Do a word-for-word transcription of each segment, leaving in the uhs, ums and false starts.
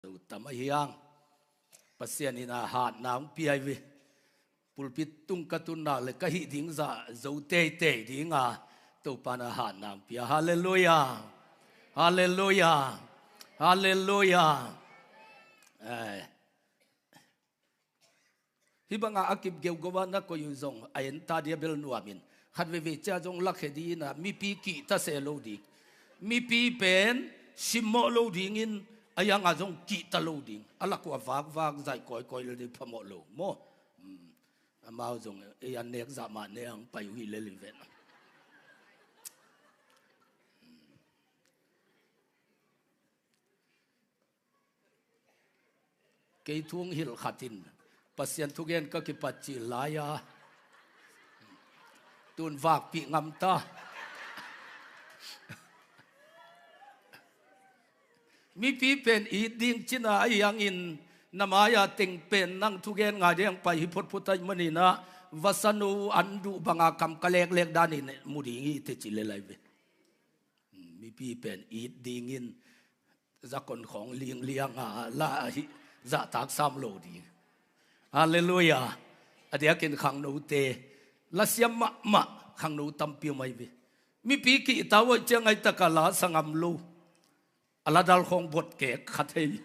Zo tam ahi hang. Pasian in a hatna hong pia hi ve. Pulpit tung ka tun nak leh ka hih ding zah zo teitei ding a, Topa in a hatna hong pia. Halleluiah. Halleluiah. Halleluiah. Eh. Hih bangah a kip geuhgeuh a na koih uh zong a enta dia bel nuam in, khat veivei ciang zong lakhia ding in a, mipi kihta se lo ding. Mipi pen simmawh lo dingin, a yangah zong kihta lo ding. A lak uh a vakvak zaih kawikawi lel ding, phamawh lo maw. Hmm. Amau zong ei an nek zah mah ne ang pai uh hi lel in ven. Kei thu hong hilh khat in Pasian thugen ka kipat cil lai-a, tun vakpih ngam ta. Mipi pen it ding cihna ahi hangin, na mai-a teng pen nang thugen ngai ding pai hi photphot ahih manin ah, vasano an duh banga kam ka leklek danin mu ding hi teh ci lel lai ve. Mipi pen it dingin zakon khawng lingliang a la ahi, zahtak sam lo ding. Halleluiah. A diakin khangnote, lasiam mahmah khangno tampi om ahi ve. Mipi kihta uh ahih ciang a i takah la sa ngam lo. A ladal khawng botkek khat hei.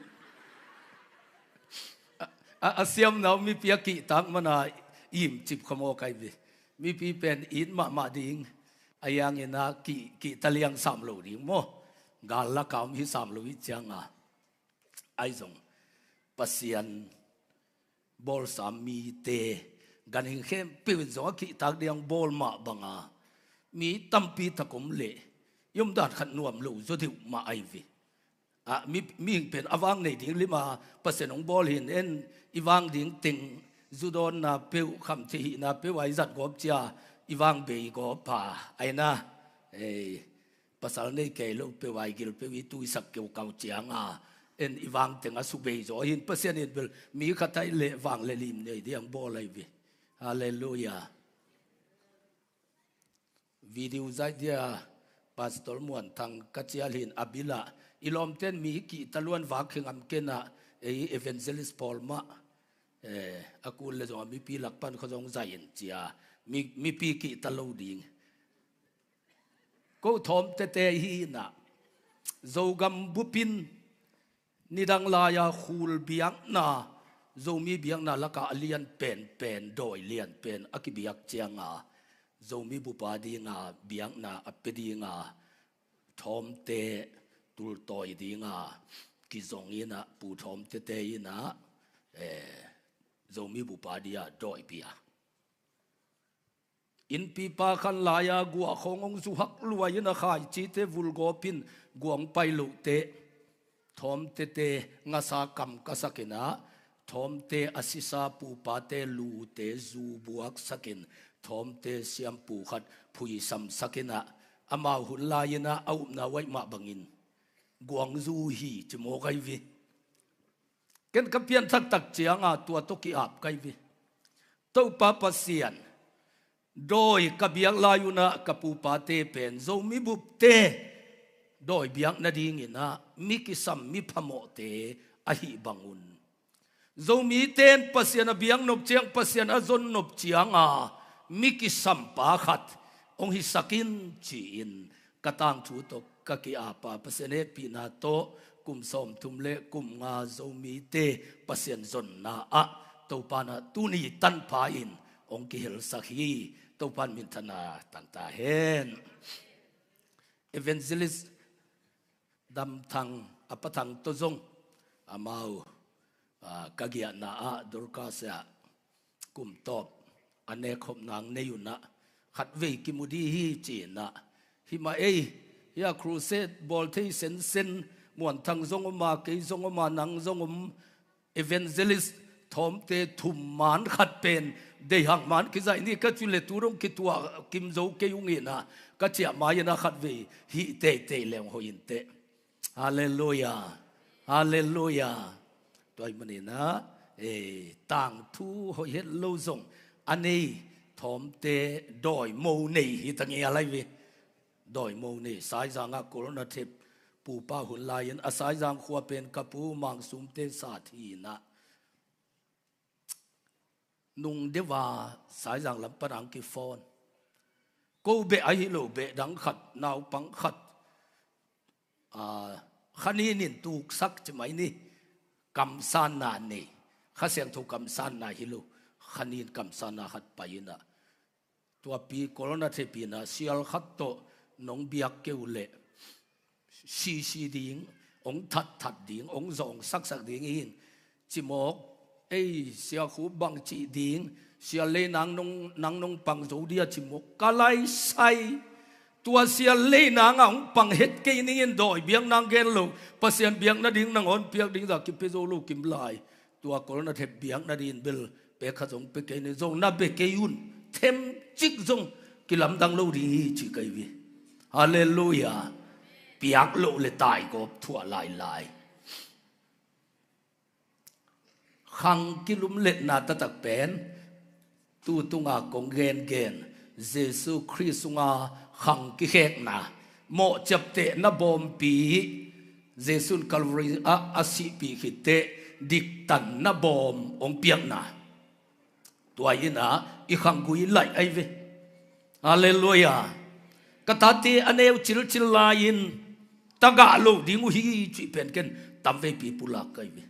A, a, a siamna uh mipi a kihtak mana imcip kha mawk ahi ve. Mipi pen it mahmah ding. A yangin ah kih, kihta liang sam lo ding maw. Gal laka om hi sam lo hi cianga. Ahi zong Pasian bawlsa mite, ganhing khempeuh in zong a kihtak ding bawl mah banga, mi tampi tak om leh i omdan khat nuam lo zaw deuh mah ahi ve. A, mi, mihing pen a vang nei ding lima Pasian hong bawl hi in, en i vang ding teng, zu dawnna peuh, khamthei hihna peuh a i zat gawp cia, i vang bei gawp a, aina, ei, pasal nei kei lo peuh a i gil peuh i tuisak keukau cianga, en i vang teng a subei zaw hi in, Pasian in bel mi khat ahih leh vang le lim nei ding bawl ahi ve. Halleluiah. Video zaih dia Pastor Muan Thang ka cial hi in, a bilah i lawmten mi kihta luan vak hi ngam ken ah, ei evangelist pawl mah, eh, a kul le zong a mipi lak pan kha zong zaih in cia, mi, mipi kihta lo ding. Ko Thawmtete hi in ah, Zogam bup in nidang lai-a khul biakna, Zomi biakna lakah a lian penpen, dawi lian pen a kibiak cianga, Zomi bup a dinga biakna a pia dinga, Thawmte tultawi dinga kizong in ah, Pu Thawmtete in ah, eh, Zomi bup a dia dawi pia. Innpipa khan lai-a guah khawng hong zu hak luai in a, khaicite vulgawp in guang pai lohteh, Thawmtete ngasa kam ka sak in ah, Thawmte a sisa pupate lute zu buaksak in, Thawmte siampu khat phuisamsak in ah, amau hun lai in ah a upna uh ahih mah bangin guang zu hi ci mawk ahi ve. Ken ka pianthak tak cianga tua tawh ki-ap ka hi ve. Topa Pasian, dawi ka biak lai un ah ka pupate pen Zomi bupte dawi biak nadingin ah mi kisam, mi phamawhte ahih bangun, Zomite in Pasian a biak nop ciang, Pasian a zon nop cianga mi kisampa khat hong hisak in ci-in ka tangthu tawh ka ki-apa, Pasian hehpihna tawh kum sawmthum le kum nga Zomite Pasian zonna ah Topa in ah tuni tanpha in hong kihelsak hi. Topa in minthanna tang ta hen. Evangelist Dam Thang, a pa Thang tawh zong amau, ah, ka giahna ah Dorcas ah kum tawp a nekkhop nang nei un ah, khatvei kimu dih hi ci-in ah, hi mah ei, hi a crusade bawl thei sensen, Muan Thang zong om a, kei zong om a, nang zong om, evangelist Thawmte thum man khat pen deihang man kizaih ni ka ci leh tu dong kituah kim zo kei ung in ah, ka ciah mai in ah khatvei hih teitei leng hoih in teh. Halleluiah. Halleluiah. Tua ahih manin ah, eh, tangthu hoih het lo zong a nei Thawmte dawimo nei hi ta ngial lai ve. Dawimo nei, Saizang ah Corona thep pupa hun lai-in a Saizang khua pen ka pu Mang Sumte sa thina. Nung deuh a Saizang lam pan ang kiphone. Ko beh ahi lo beh dang khat, naupang khat, a, kha nin in tuksak ci mai ni. Kamsanna nei. Kha Siangtho kamsanna hi lo. Kha nin kamsanna khat pai in ah, tua pi Corona thepina sial khat tawh nong biak kei uh leh sisi ding, hong thatthat ding, hong zawngsaksak ding hi in, ci mawk. Ei, Sia Khup bang cih ding, Sia Lei nang nong, nang nong pang zo dia ci mawk. Ka lai sai. Tua Sia Lei nang a hong pang het kei ning in, dawi biak nang gen lo, Pasian biak nading nangawn piak ding zah kipia zo lo kim lai. Tua Corona thep biak nading bel pek khat zong pia kei ni, zong na bia kei un. Themcik zong kilamdang lo ding hi ci kei ve. Halleluiah. Piak loh le taigawp thuah lailai. Khang kilumletna taktak pen tu tunga kong gengen, Jesu Khrist sunga khang kikhekna, mawh ciaptehna bawmpi, Jesu in Calvary ah a sihpih khit teh diktanna bawm hong piakna. Tua in ah i khanggui laih ahi ve. Halleluiah. Ka tate a neu cilcil lai-in tagah lo ding uh hi cih pen ken tamveipi pulak ka hi ve.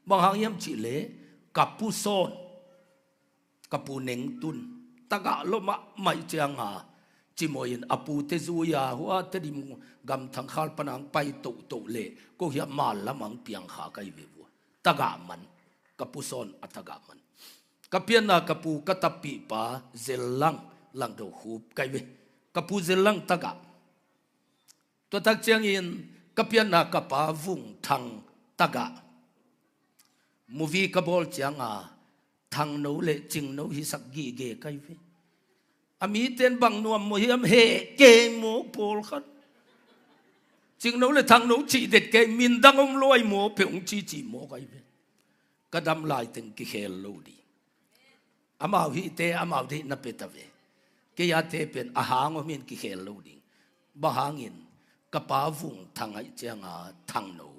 Bang hang hiam cih leh ka pu Sawn, ka pu Nengtun tagah lo mahmah ih cianga, ci maw in a pute zui-a hua Tedim gamthang khal pan ang pai tohtoh leh ko hiah mal lam ang piang kha ka hi ve vua. Tagah man, ka pu Sawn a tagah man. Ka pianna ka pu ka tappihpa Zel Lang, Langdo Khup ka hi ve. Ka pu Zel Lang tagah. Tua tak ciangin ka pianna ka pa Vung Thang tagah. Movie ka bawl cianga Thangno le Cingno hisak gige ka hi ve. A miten bang nuam maw hiam, heh kei maw pawlkhat. Cingno le Thangno cih det kei, min dang om luai maw peuh hong cici maw ka hi ve. Ka dam laiteng kikhel lo ding. Amau hihte amau deih na pia ta ve. Kei ate pen a hang om in kikhel lo ding. Bang hangin ka pa Vung Thang aih cianga Thangno,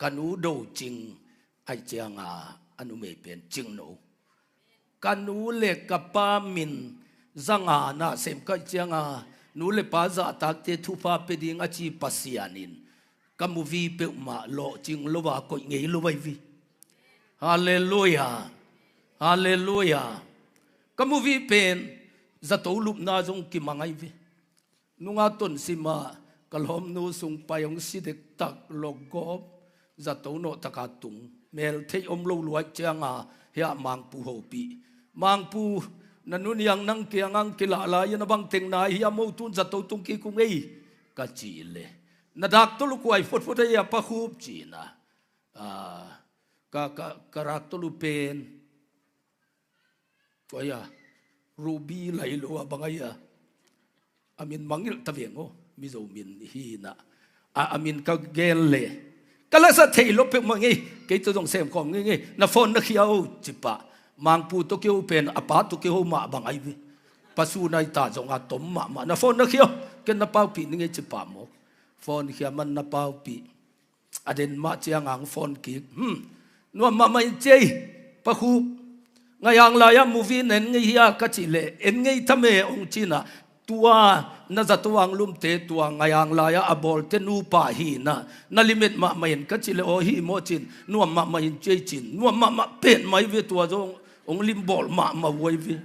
ka nu Do Cing aih cianga a numei pen Cingno. Ka nu le ka pa min zanga na sem ka aih cianga nu le pa zahtakte thupha pia ding a ci Pasian in ka movie peuhmah lawhcing lo a koih ngei lo ahi ve. Halleluiah. Halleluiah. Ka movie pen zato lupna zong kimang ahi ve. Nunga tonsima ka lawmnu sung pai hong si dektak, lawkgawp, zato nawhtaka tung, meltheih om lo luai cianga hiah Mangpu hopih. Mangpu, na nuniang nang kiang ang kilah lai-in a bang teng nai hiam, motun zato tung kik ung ei ka cih leh, na dak tawh lukuai photphot ahi a Pa Khup cihna. Ah, ka, ka, ka rak tawh lu pen Tua ia Ruby lai lo a bang aia a min mangngilh ta veng aw, Mizo min hi na. A, a min ka gen le ka lasa thei lo peuhmah ngei, kei tawh zong sem khawm ngei ngei, na phone na khia aw ci pah. Mangpu tawh kiho pen a pa tawh kiho mah bang ai ve. Pasu nai ta zong a tom mahmah, na phone na khia aw, ken na paupih ni ngei ci pah maw. Phone khia man na paupih. A den mah ciang ang phone kik. Hmm. Nuam mahmah in ci ei, Pa Khup. Ngaiang lai-ah movie na en ngei hia ka cih leh, en ngei tham e hong ci na. Tua na zato ang lumte, tua Ngaiang lai-ah a bawlte nupa hi na. Na limit mahmah in ka cih leh, aw hi maw cin. Nuam mahmah in ci ei cin. Nuam mahmah pen mai ve, tua zong hong limbawl mahmah uh ai ve.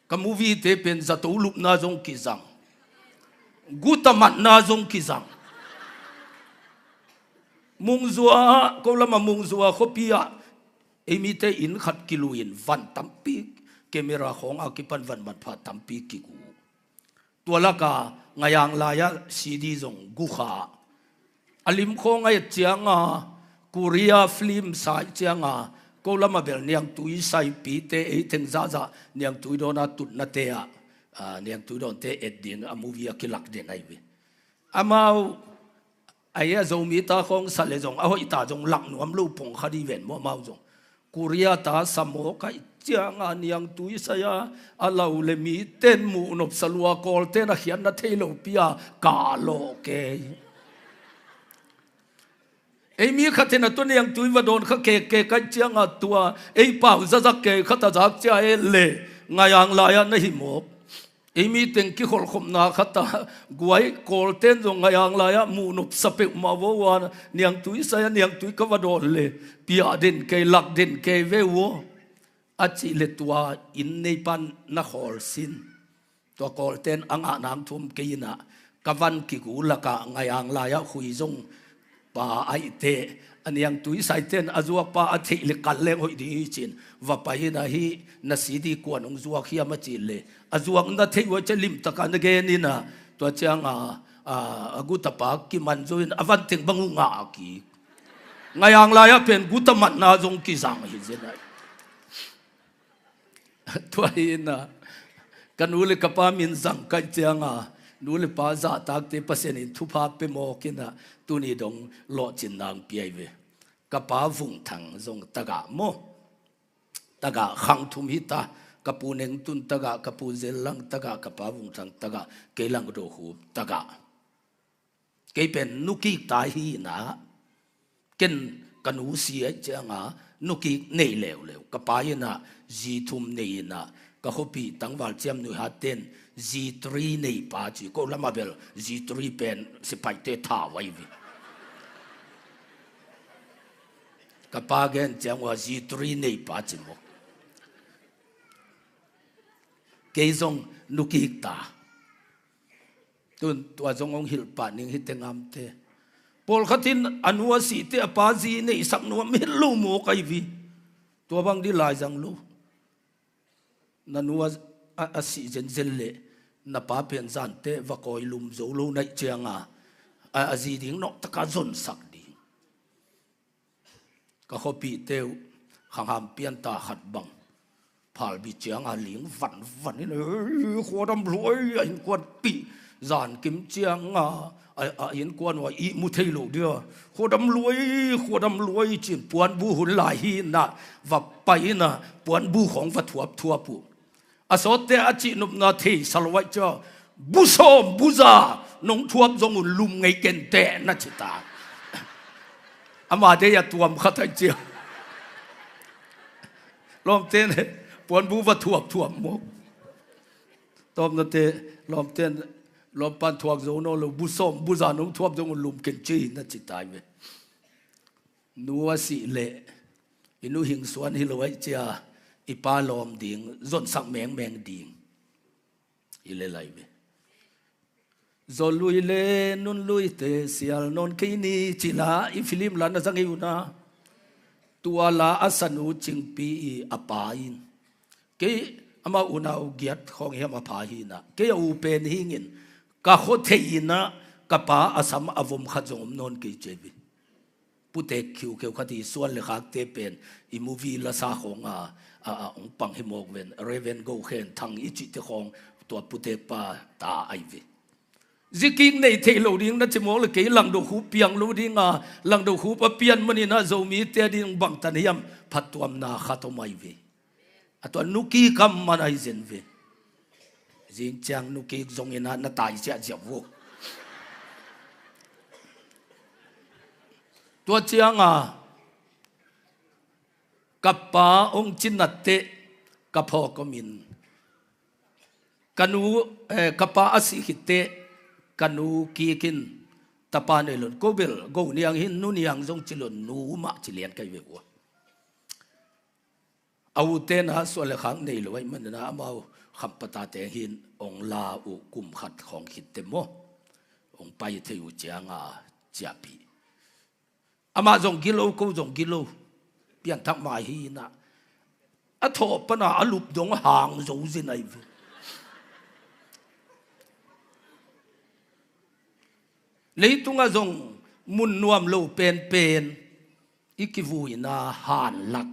Ka movie te pen zato lupna zong kizang, guta matna zong kizang. Mungzua, ko lama Mungzua khuapi ah ei mite inn khat kilui in van tampi, camera khawng a kipan van manpha tampi kigu. Tua laka Ngaiang lai-ah C D zong gu kha. A lim khawng a et cianga, Korea film sai cianga, ko lama bel niangtui saipite ei theng zahzah niangtui dawn a tutnate ah, a, niangtui dawnte et ding a movie a kilak den ai ve. Amau ai a Zomi ta khawng sa le zong a hoih ta zong lak nuam lo pong kha di ven maw amau zong. Korea ta sa maw ka cianga niangtui sai-a a lo le miten muh nopsa lua, Kawlten a khiatna thei lopi-a kalawh kei. Ei mi khat in a tua niangtui va dawn kha keke kaih cianga tua ei pau zazak kei khat a zak cia e le, Ngaiang lai-ah na hi mawk. Ei mi teng kikholhkhopna khat a guai Kawlten zong Ngaiang lai-ah muh nopsa peuhmah vo ua, niangtui sai-a niangtui ka va dawn le, piah den kei, lak den kei ve uh aw. A cih le tua inn neipan na khawl sin. Tua Kawlten a ngah nang thum kei inah ka van kigu lakah Ngaiang lai-ah khui zong pa aihte, a niangtui saiten a zuakpa a theih le kal leng hoih ding hi cin, va pai inah hih na C D kuan hong zuak hiam a cih le, a zuak na theih uh a cia limtaka na gen inah, tua cianga a, a gutapa kiman zo in a vanteng bang uh ngah a kik. Ngaiang lai-ah pen guta matna zong kizang hi zen ahi. Tua hi inah ka nu le ka pa min zang kaih cianga nu le pa zahtakte Pasian in thupha pe mawk inah tuni dong lawhcin nang piai ve. Ka pa Vung Thang zong tagah maw, tagah khang thum hita. Ka pu Neng Tun tagah, ka pu Zel Lang tagah, ka pa Vung Thang tagah, kei Lang Do Hup tagah. Kei pen nukik ta hi inah, ken ka nu si aih cianga nukik nei leuleu. Ka pa inah zi thum nei inah, ka khuapih tangval ciam nuihatten zi three nei pa ci, ko lamah bel zi three pen sipaihte thau ahi ve. Ka pa gen ciang ua zi three nei pa ci mawk. Kei zong nukik ta. Tun tua zong hong hilh pah ning hi teh ngamte. Pawlkhat in a nu a sih teh a pa zi neihsak nuam het lo mawk ahi ve. Tua bang dih laizang lo. Na nu a, a, a sih zenzen leh na pa pen zan teh va kawi lum zo lo na hih cianga a, a zi ding nawhtaka zonsak ding. Ka khuapihte uh khangham pianta khat bang phalbi cianga ling vanvan in, "Ei, khuadam luai," a innkuanpih. Zankim cianga a, a innkuan uh a ihmu thei lo dia, "Khuadam luai, khuadam luai," ci-in puanbu hun lai hi inah va pai inah puanbu khawng va thuapthuap uh. A sawtte a cihnopna theisa lo aih cia, "Bu sawm bu za nong thuap zong un lum ngei ken teh," na ci ta. Ama deih a tuam khat aih cia. Lawmten puanbu va thuapthuap mawk. Tawpnate lawmten, lawmpan thuak zo nawn lo, "Bu sawm bu za nong thuap zong un lum ken ci," na ci ta hi ve. Nu a sih leh i nu hing suan hi lo aih cia i pa lawm ding, zonsak mengmeng ding. I le lai ve. Zaw lui le nun luite sial nawn kei ni cila i film la na zang hi una. Tua la a sanu Cingpi i a pa in, kei amau unau giat khawng hiam a pha hi inah, kei a u pen hi ingin ka khua thei inah ka pa a sam a vom khat zong om nawn kei ci hi ve. Putek khiukheu khat hi, suan le khakte pen i movie lasa khawng a, a, a hong pang hi mawk ven, Reverend Go Khen Thang i cihte khawng tua putek pa ta ahi ve. Zikik nei thei lo ding na ci mawk le kei Langdo Khup piang lo dinga, Langdo Khup a pian maninah Zomite a ding bangtan hiam phattuamna khat om ahi ve. A tua nukik a man ahi zen ve. Zing ciang nukik zong inah na tai siah ziau uh. Tua cianga ka pa hong cinat teh ka phawk om in, ka nu, eh, ka pa a sih khit teh ka nu kik in tapa nei lo in, ko bel Go Niang hi in, Nu Niang zong ci lo in, Nu mah ci lian ka hi ve uh a. A ute na suan le khak nei lo ahih manin ah amau Khampa tate hi in hong la uh kum khat khawng khit teh maw, hong pai thei uh cianga ciahpih. Amah zong gilo, ko zong gilo. Pianthak mai hi inah a thawh pana a lup dong hang zo zen ahi ve. Leitungah zong mun nuam lo penpen i kivuina hanlak,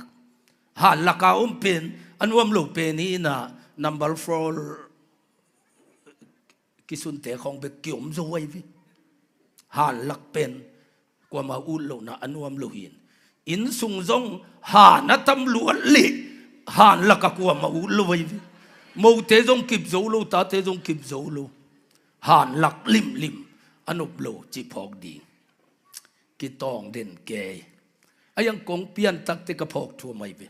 hanlaka om pen a nuam lo pen hi inah number four kisunte khawng bek kiom zo ahi ve. Hanlak pen kuama ut lohna a nuam lo hi in, inn sung zong han a tam luat leh Han lak a kuamah ut lo ahi ve. Mote zong kip zo lo, tate zong kip zo lo. Han lak limlim a nop lo ci phawk ding. Kitawng den kei. A iang kong piantakte ka phawk thu a mai ve.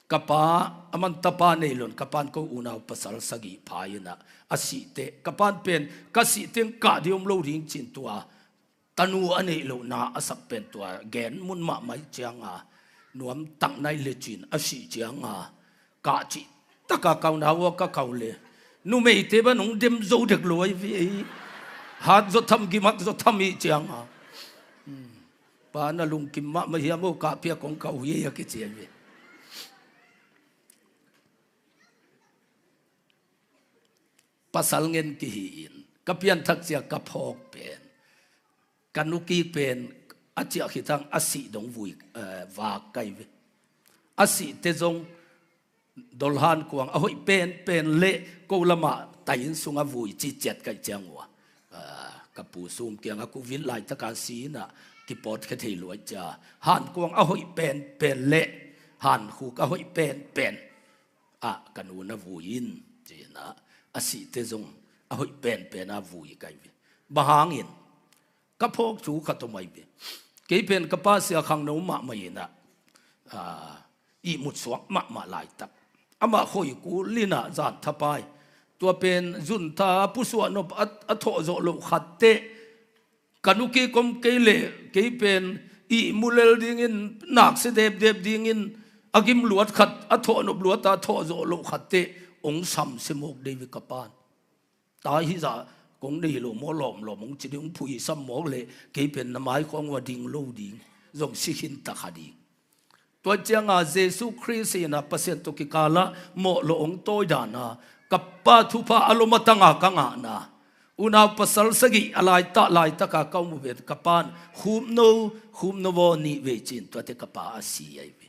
Ka pa, a man tapa nei lo in, ka pan ko unau pasal sagih pha in ah, a sihte, ka pan pen ka sih teng kah ding om lo ding ci-in tua tanu a neih lohna a sak pen tua gen mun mahmah ih cianga, nuam tak nai le cin a sih cianga, kah cih taka kau na ua ka kau le, numeite ban hong dem zo dek lo ahi ve ei. Hat zaw tham, gim hak zaw tham ih cianga, pa na lungkim mahmah hiam aw, kah piak kong kau hi ei a kici ahi ve. Pasal ngen kihi in ka pianthak cia ka phawk pen, ka nukik pen a ciah khitang a sih dong vui, eh, vak kai ve. A sihte zong dolhan kuang a hoih penpen le ko lamah tai inn sungah vui ci ciat kai ciang ua, ah, ka pu sum kiangah kuvit laitaka si inah kipawtkhia thei luai cia. Han kuang a hoih penpen le han khuk a hoih penpen ah ka nu na vui in, ci-inah a sihte zong a hoih penpen a vui kai ve. Bang hangin? Ka phawk thu khat om ahi ve. Kei pen ka pa sia khangno mahmah inah, ah, ihmut suak mahmah laitak. Amah khoi kul inah zan thapai. Tua pen zun tha pusuah nop a, a thawh zawh loh khat teh, ka nukik om kei leh kei pen ihmu lel dingin, naksia depdep dingin, a gim luat khat, a thawh nop luat a thawh zawh loh khat teh hong samsia mawk dei ve ka pan. Ta hizah kong nei lo maw, lawmlawm hong ci ding, hong phuisam mawk leh kei pen na maikhawng ua ding lo ding, zong si khin ta kha ding. Tua cianga Jesu Khrist inah Pasian tawh kikalah mawh lawh hong tawi dana, ka pa thupha a lom a tanga ka ngahna, unau pasal sagih a laitah laitaka ka um uh pen ka pan khupno, khupno vaw nih vei ci-in tuate ka pa a si ahi ve.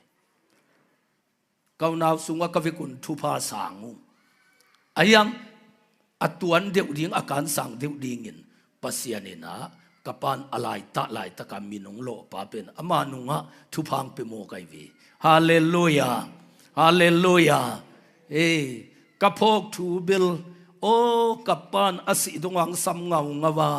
Ka unau sungah ka vekun thupha sang uh. A hiang a tuan deuh ding, a kansang deuh dingin Pasian inah ka pan a laitah laitaka min hong lawhpa pen ama nungah thupha hong pia mawk ahi ve. Halleluiah. Halleluiah. Ei, ka phawk thu bel, aw, ka pan a sih dongah hong sam ngaungau a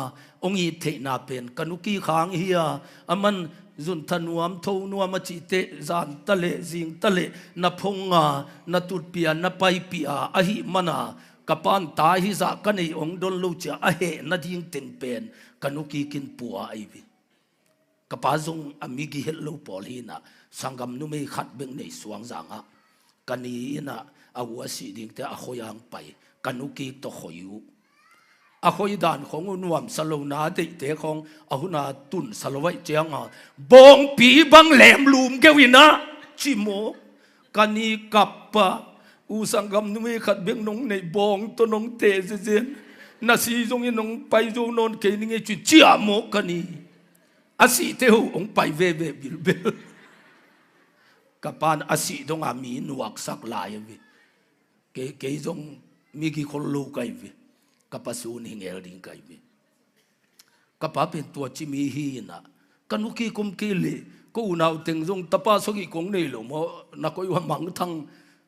hong it theihna pen ka nukik hang hi a, a man zun tha nuam, tho nuam a cihte, zan ta leh zing ta leh na phonga, na tutpia, na paipih a, ahih mana ka pan ta hizah ka neih hong don lo cia a heh nading teng pen ka nukik in pua ahi ve. Ka pa zong a migi het lo pawl hi inah, sanggam numei khat bek nei Suangzang ah. Ka ni inah a u a sih dingte a khoi-ah hong pai, ka nukik tawh khoi uh. A khoi dan khong uh nuamsa lo, na deihte khong a huna tunsa lo ahih cianga, bawngpi bang lemlum keu inah ci mawk. Ka ni kap a, u sanggam numei khat bek nong neih, bawng tawh nong teh zezen, na si zongin nong pai zo nawn kei ning ei ci-in ciah mawk ka ni. A sihte uh hong pai veve bilbel. Ka pan a sih donga mi nuaksak lai ahi ve. Kei, kei zong migi khol lo ka hi ve. Ka pa sun hi ngel ding ka hi ve. Ka pa pen tua ci mi hi inah, ka nukik om kei leh ko unau teng zong tapa sagih kong nei lo maw, na koi uh a mangthang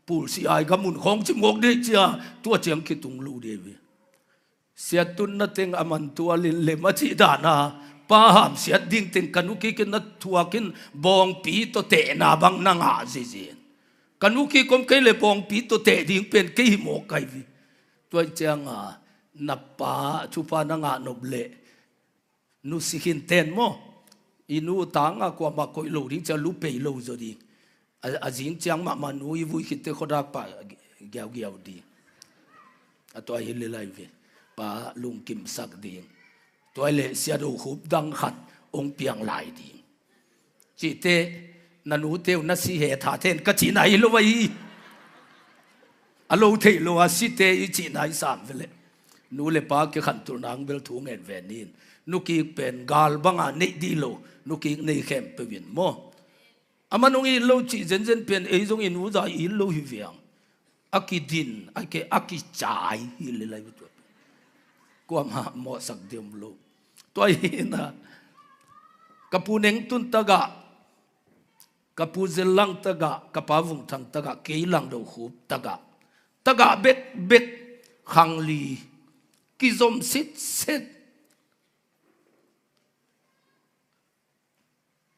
pulsi ai ka mun khawng ci mawk dei cia, tua ciang kitung lo dei ve. Siat tunna teng a man tualin lem a cih dana, pa hamsiat ding teng ka nukik in na thuakin bawngpi tawh tehna bang na ngah zizin. Ka nukik om kei leh bawngpi tawh teh ding pen kei hi mawk ka hi ve. Tua cianga na pa thupha na ngah nop leh, nu si khin ten maw, i nu tanga kuamah koih lo ding cia, lu pei lo zaw ding. A, a zing ciang mahmah nu i vui khitte khuadak pah giaugiau ding. A tua hi lel ahi ve. Pa lungkimsak ding. Tua hi leh siat uh khup dang khat hong piang lai ding. Cihte, na nute uh na si he tha ten ka cihna hi lo ahi. A lo theih lo a site i cihna i sam veleh. Nu le pa kikhantul nang bel thu ngen ve nin. Nukik pen gal banga neih dih lo, nukik nei khempeuh in maw. A man hong it lo cih zenzen pen ei zong i nu zah i it lo hi viang. A kidin, a ke, a kicai hi lel ahi ve tua. Kuamah mawhsak ding om lo. Tua hi na. Ka pu neng tun tagah Ka pu Zel Lang tagah, ka pa Vung Thang tagah, kei Lang Do Khup tagah, tagah bekbek khang li kizom sitset.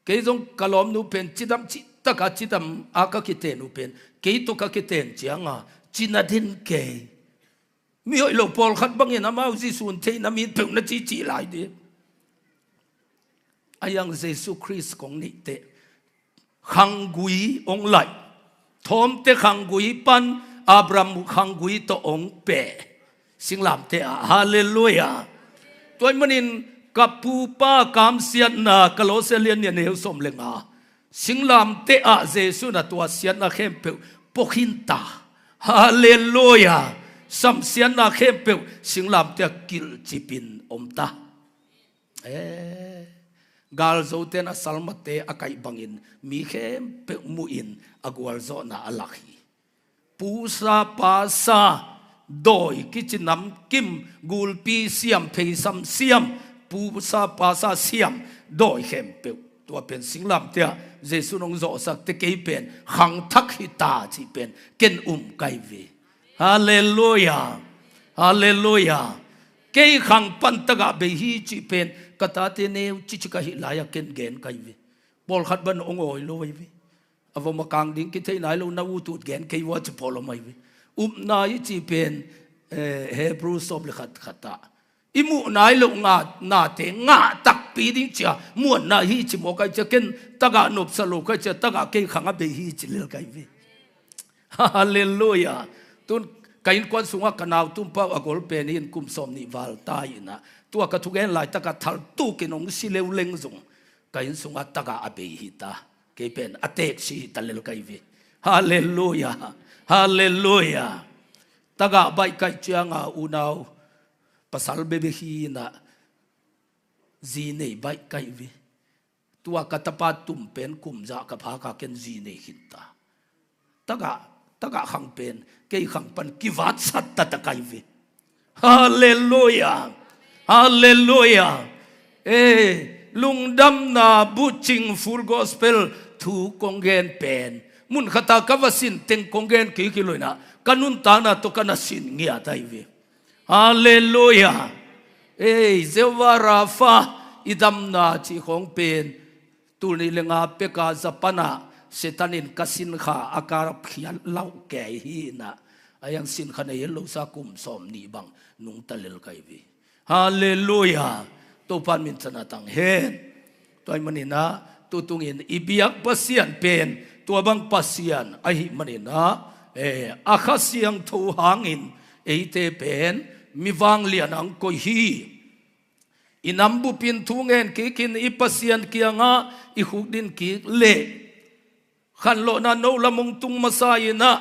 Kei zong ka lawmnu pen cidam cih taka cidam a ka kiten uh pen, kei tawh ka kiten cianga cina den kei. Mi hoih lo pawlkhat bangin amau Jesu in theihna mi peuh na cici lai dih. A yang Jesu Khrist kong neih teh khanggui ong laih. Thawmte khanggui pan Abraham khanggui tawh ong peh. Singlamteh ah, halleluiah. Tua ahih manin ka pupa kamsiatna, Kolosse lian nih a neu sawm le nga, singlamteh ah Jesu in a tua siatna khempeuh pua khin ta. Halleluiah. Samsiatna khempeuh singlamteh ah kilhcipin om ta. Eh, galzote in a salmate a kaih bangin mi khempeuh muhin a gualzawhna a lak hi. Pusa pasa, dawi kici namkim, gulpi siam, pheisam siam, pusa pasa siam, dawi khempeuh. Tua pen singlamteh ah Jesu in ong zawhsakte kei pen khangthak hi ta cih pen ken um ka hi ve. Halleluiah. Halleluiah. Kei khang pan tagah bei hi cih pen ka tate neu cici ka hih lai-ah ken gen ka hi ve. Pawlkhat bang ong awi lo ahi ve. A vom a kang ding kithei nai lo na utut gen kei vua ci pawl om ahi ve. Upna i cih pen, eh, Hebrew sawm le khat khat ah i muh nai loh nate ngah takpi ding cia muanna hi ci mawk ahi cia, ken tagah nopsa lo ka hi cia, tagah kei khang a bei hi ci lel ka hi ve. Halleluiah. Tun ka innkuan sungah ka nau tumpau a gol pen in kum sawm nih val ta inah, tua ka thugen laitakah thaltukin ong si leuleng zong ka inn sungah tagah a bei hi ta. Kei pen a teksi hi ta lel ka hi ve. Halleluiah. Halleluiah. Tagah baih ka hih cianga unau pasal bebe hi inah zi nei baih ka hi ve. Tua ka tapa tum pen kum zah ka phaka ken zi nei khin ta. Tagah, tagah khang pen kei khang pan kivatsat taktak ka hi ve. Halleluiah. Halleluiah. Eh, lungdamna bucing Full Gospel thu kong gen pen mun khata ka va sin teng kong gen kik hi lo inah ka nuntakna tawh ka na sin ngiat ahi ve. Halleluiah. Ei, Jehovah Rapha, i damna cih khawng pen tul nih le nga peka Japan ah Satan in ka sinkha a karap khiat lauh kei hi inah, a yang sinkha nei het lo sa kum sawm nih bang nungta lel ka hi ve. Halleluiah. Topa in minthanna tang hen. Tua ahih maninah tutungin i biak Pasian pen tua bang Pasian ahih maninah, eh, a Kha Siangtho hangin eite pen mi vanglian ang koih hi. I nam bupin thu ngen kikin i Pasian kiangah i khukdin kik leh khanlawhna no lam hong tung masa inah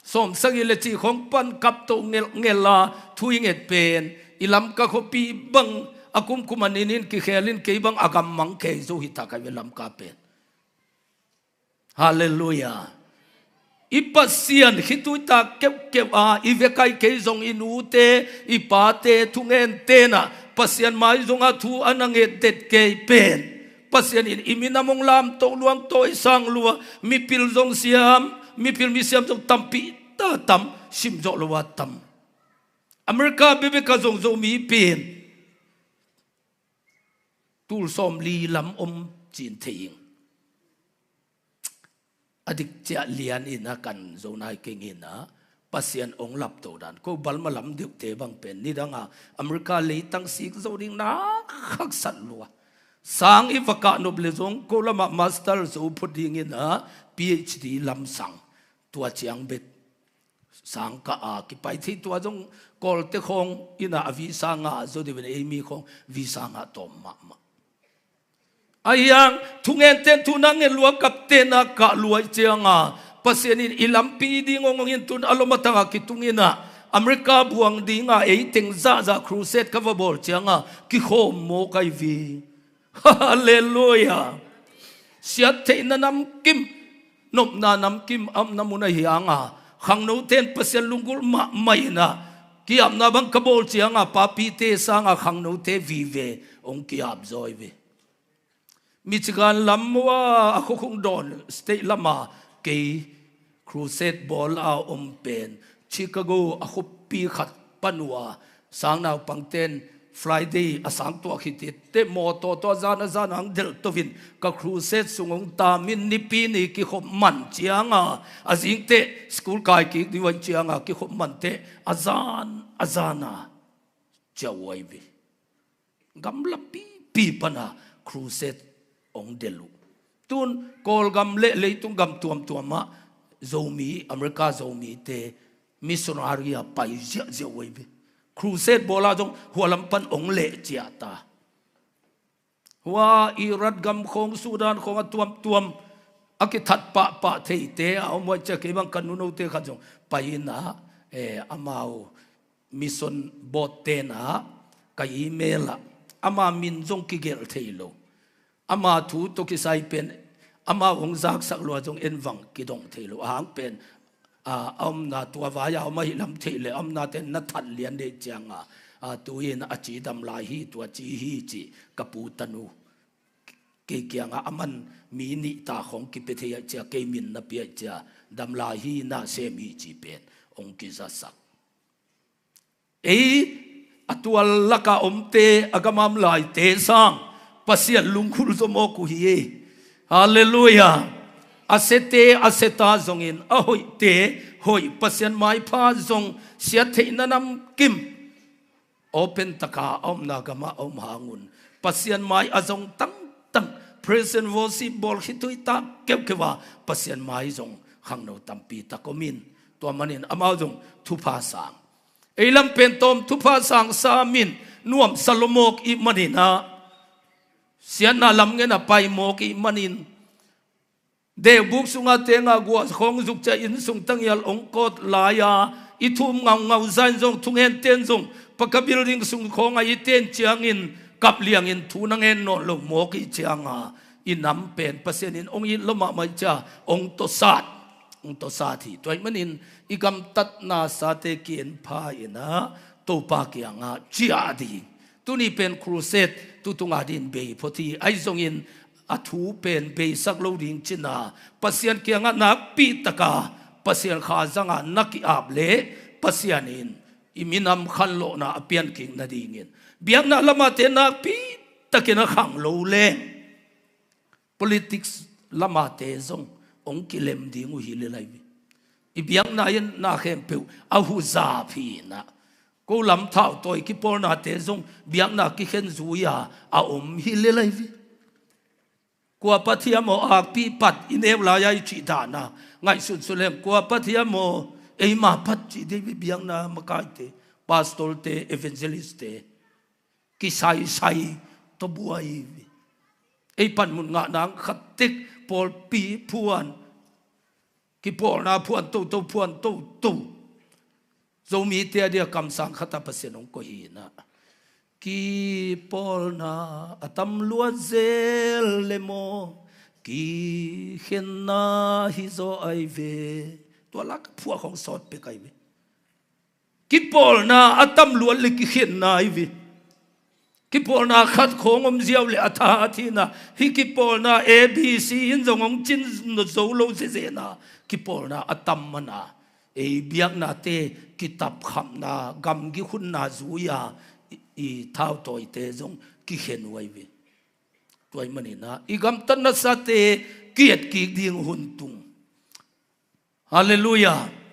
sawmsagih le cih khawng pan kapto ngelhngelh a thu i nget pen i Lamka khuapi bang a kumkum a ninin kikhelin kei bang a gammang kei zo hi ta ka hi ve Lamka pen. Halleluiah. I Pasian khitui ta keuhkeuh a i vek ahi kei zong i nute i pate thungen tenah Pasian mai zongah thu a na nget det kei pen Pasian in i minam hong lamto luang tawisang lua, mipil zong siam, mipil misiam zong tampi ta tam, simzawh lo a tam. America bebek a zong Zomi pen tul sawmli lam om cin thei ing. A dik ciah lian inah kan zo nai keng inah Pasian ong lapto dan ko balma lam deuhte bang pen nidanga America leitang sik zo ding na khaksat lua. Sang i va kah nop le zong ko lamah master zo phot ding inah P H D lamsang tua ciang bek sang kah a kipai thei tua zong Kawlte khawng inah a visa ngah zo deuh in ei mi khawng visa ngah tawm mahmah. A hiang thungenten thu na ngen lua kaptena kah luai cianga Pasian in i lampi ding hong hong in tun a lom a tangah kitung inah America buang dinga ei teng zahzah crusade ka va bawl cianga kikhawm mawk ahi vi. Halleluiah. Siat theihna namkim, nopna namkim a omna mun ahi hanga khangnote in Pasian lunggulh mahmah inah kiapna bang ka bawl cianga papite sanga khangnote vive hong kiap zaw hi ve. Michigan lam uh a, a khuakhung dawn state lama kei crusade bawl a om pen Chicago a khuapi khat pan uh a, sangnaupangten Friday a sang tuak hi teh, mawtaw tawh a zan a zan ang delh tovin ka crusade sung hong tam in, Nipi ni kikhop man cianga, a zing teh school kai kik ding uh ahih cianga kikhop man teh a zan a zana ciah uh ahi ve. Gamla pipi pana crusade hong delh uh. Tun Kawlgam le leitung gam tuamtuamah Zomi, America Zomite missionary a pai ziahziah uh ahi ve. Crusade bawl a zong hua lam pan hong leh ciah ta. Hua Iraq gam khawng, Sudan khawng a tuamtuam a kithat pahpah theite a om uh ahih ciang kei bang ka nunote khat zong pai in ah, eh, amau mission board ten ah ka email ah, ama min zong kigelh thei lo. Ama thu tawh kisai pen amau hong zaksak lua zong en vang kidong thei lo. A hang pen, a, a omna tua vai a om ahih lam theih leh a omnate na that lian ding ahih cianga, a, tu-in a ci dam lai hi, tua ci hi ci ka pu tanu kei kiangah a man mi nih ta khawng kipia thei ahih ciang, kei min na pia ahih ciang dam lai hi, na sem hi ci pen hong kizasak. Ei a tual laka omte, a gam a om laite sang Pasian lungkhul zaw mawk uh hi. Halleluiah. A siate a sia ta zongin, a hoihte hoih, Pasian maipha zong siat theihna namkim open taka a omna gamah a om hangun, Pasian mai a zong tangtang, praise and worship bawl khitui tak keuhkeuh a, Pasian mai zong khangno tampi tak om in, tua manin amau zong thupha sang. Ei lam pen tawm thupha sang sam in, nuamsa lua mawk ih manin ah, siatna lam ngen a pai mawk ih manin, deubuk sunga tenga guah khawng zuk ciah, inn sung tangial hong kawt lai-a i thum ngaungau zain zong, thungenten zong, paka building sung khawng a i ten ciangin kap liangin thu na ngen nawn lo mawk ih cianga, i nam pen Pasian in hong it lua mahmah ih ciang hong tawsat, hong tawsat hi. Tua ih manin i gamtatna sate ki-en pha in ah, Topa kiangah ciah ding. Tuni pen crusade tutung a dingin bei phot hi. Ahi zongin a thu pen beisak lo ding cina, Pasian kiangah nakpi taka Pasian kha zanga na ki-ap leh Pasian in i minam khanlawhna a piankik nadingin, biakna lamate nakpi takin a khang lo leng, politics lamate zong hong kilem ding uh hi lel ahi ve. I biakna in na khempeuh a huzap hi in ah, ko lam thau tawi kipawlnate zong biakna kikhen zui-a a om hi lel ahi ve. Kua pat hiam aw, akpi pat i neu lai-a i cih dana ngaihsun suk leng, kua pat hiam aw, eima pat cih ding hi ve. Biakna makaite, pastorte, evangelistte kisaisai tawh buai hi ve. Ei panmun ngah nang khat tek pawlpi phuan, kipawlna phuan toto, phuan toto. Zomite a dia kamsang khat a Pasian hong koih hi in ah, kipawlna a tam luat zel le maw, kikhenna hi zaw ahi ve. Tua lak phuak hong sawt pek ahi ve. Kipawlna a tam luat le kikhenna ahi ve. Kipawlna khat khawng om ziau le a tha a thina, hih kipawlna A B C in zong hong cin zo lo zezehna, kipawlna a tam mana, ei biaknate kitapkhamna, gamgi khunna zui-a i, i thautawite zong kikhen uh ahi ve. Tua ih manin ah i gamtat nasate ki-etkik ding hun tung. Halleluiah.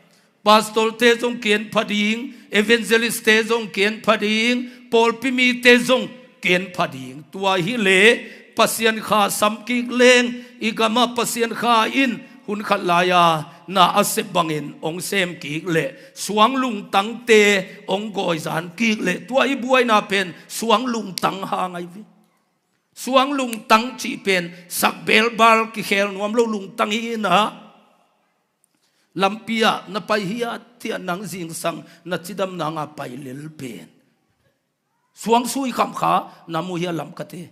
Pastorte zong ki-en pha ding, evangelistte zong ki-en pha ding, pawlpi mite zong ki-en pha ding. Tua hileh Pasian kha sam kik leng, i gamah Pasian kha in hun khat lai-a na a sep bangin hong sem kik leh, suang lungtangte hong gawizan kik leh, tua i buaina pen suang lungtang hang ahi ve. Suang lungtang cih pen sak belbal kikhel nuam lo lungtang hi in ah, lampi ah na pai hiathiat nang zingsang na cidam nanga pai lel pen suang sui khamkha na mu hia lam kate.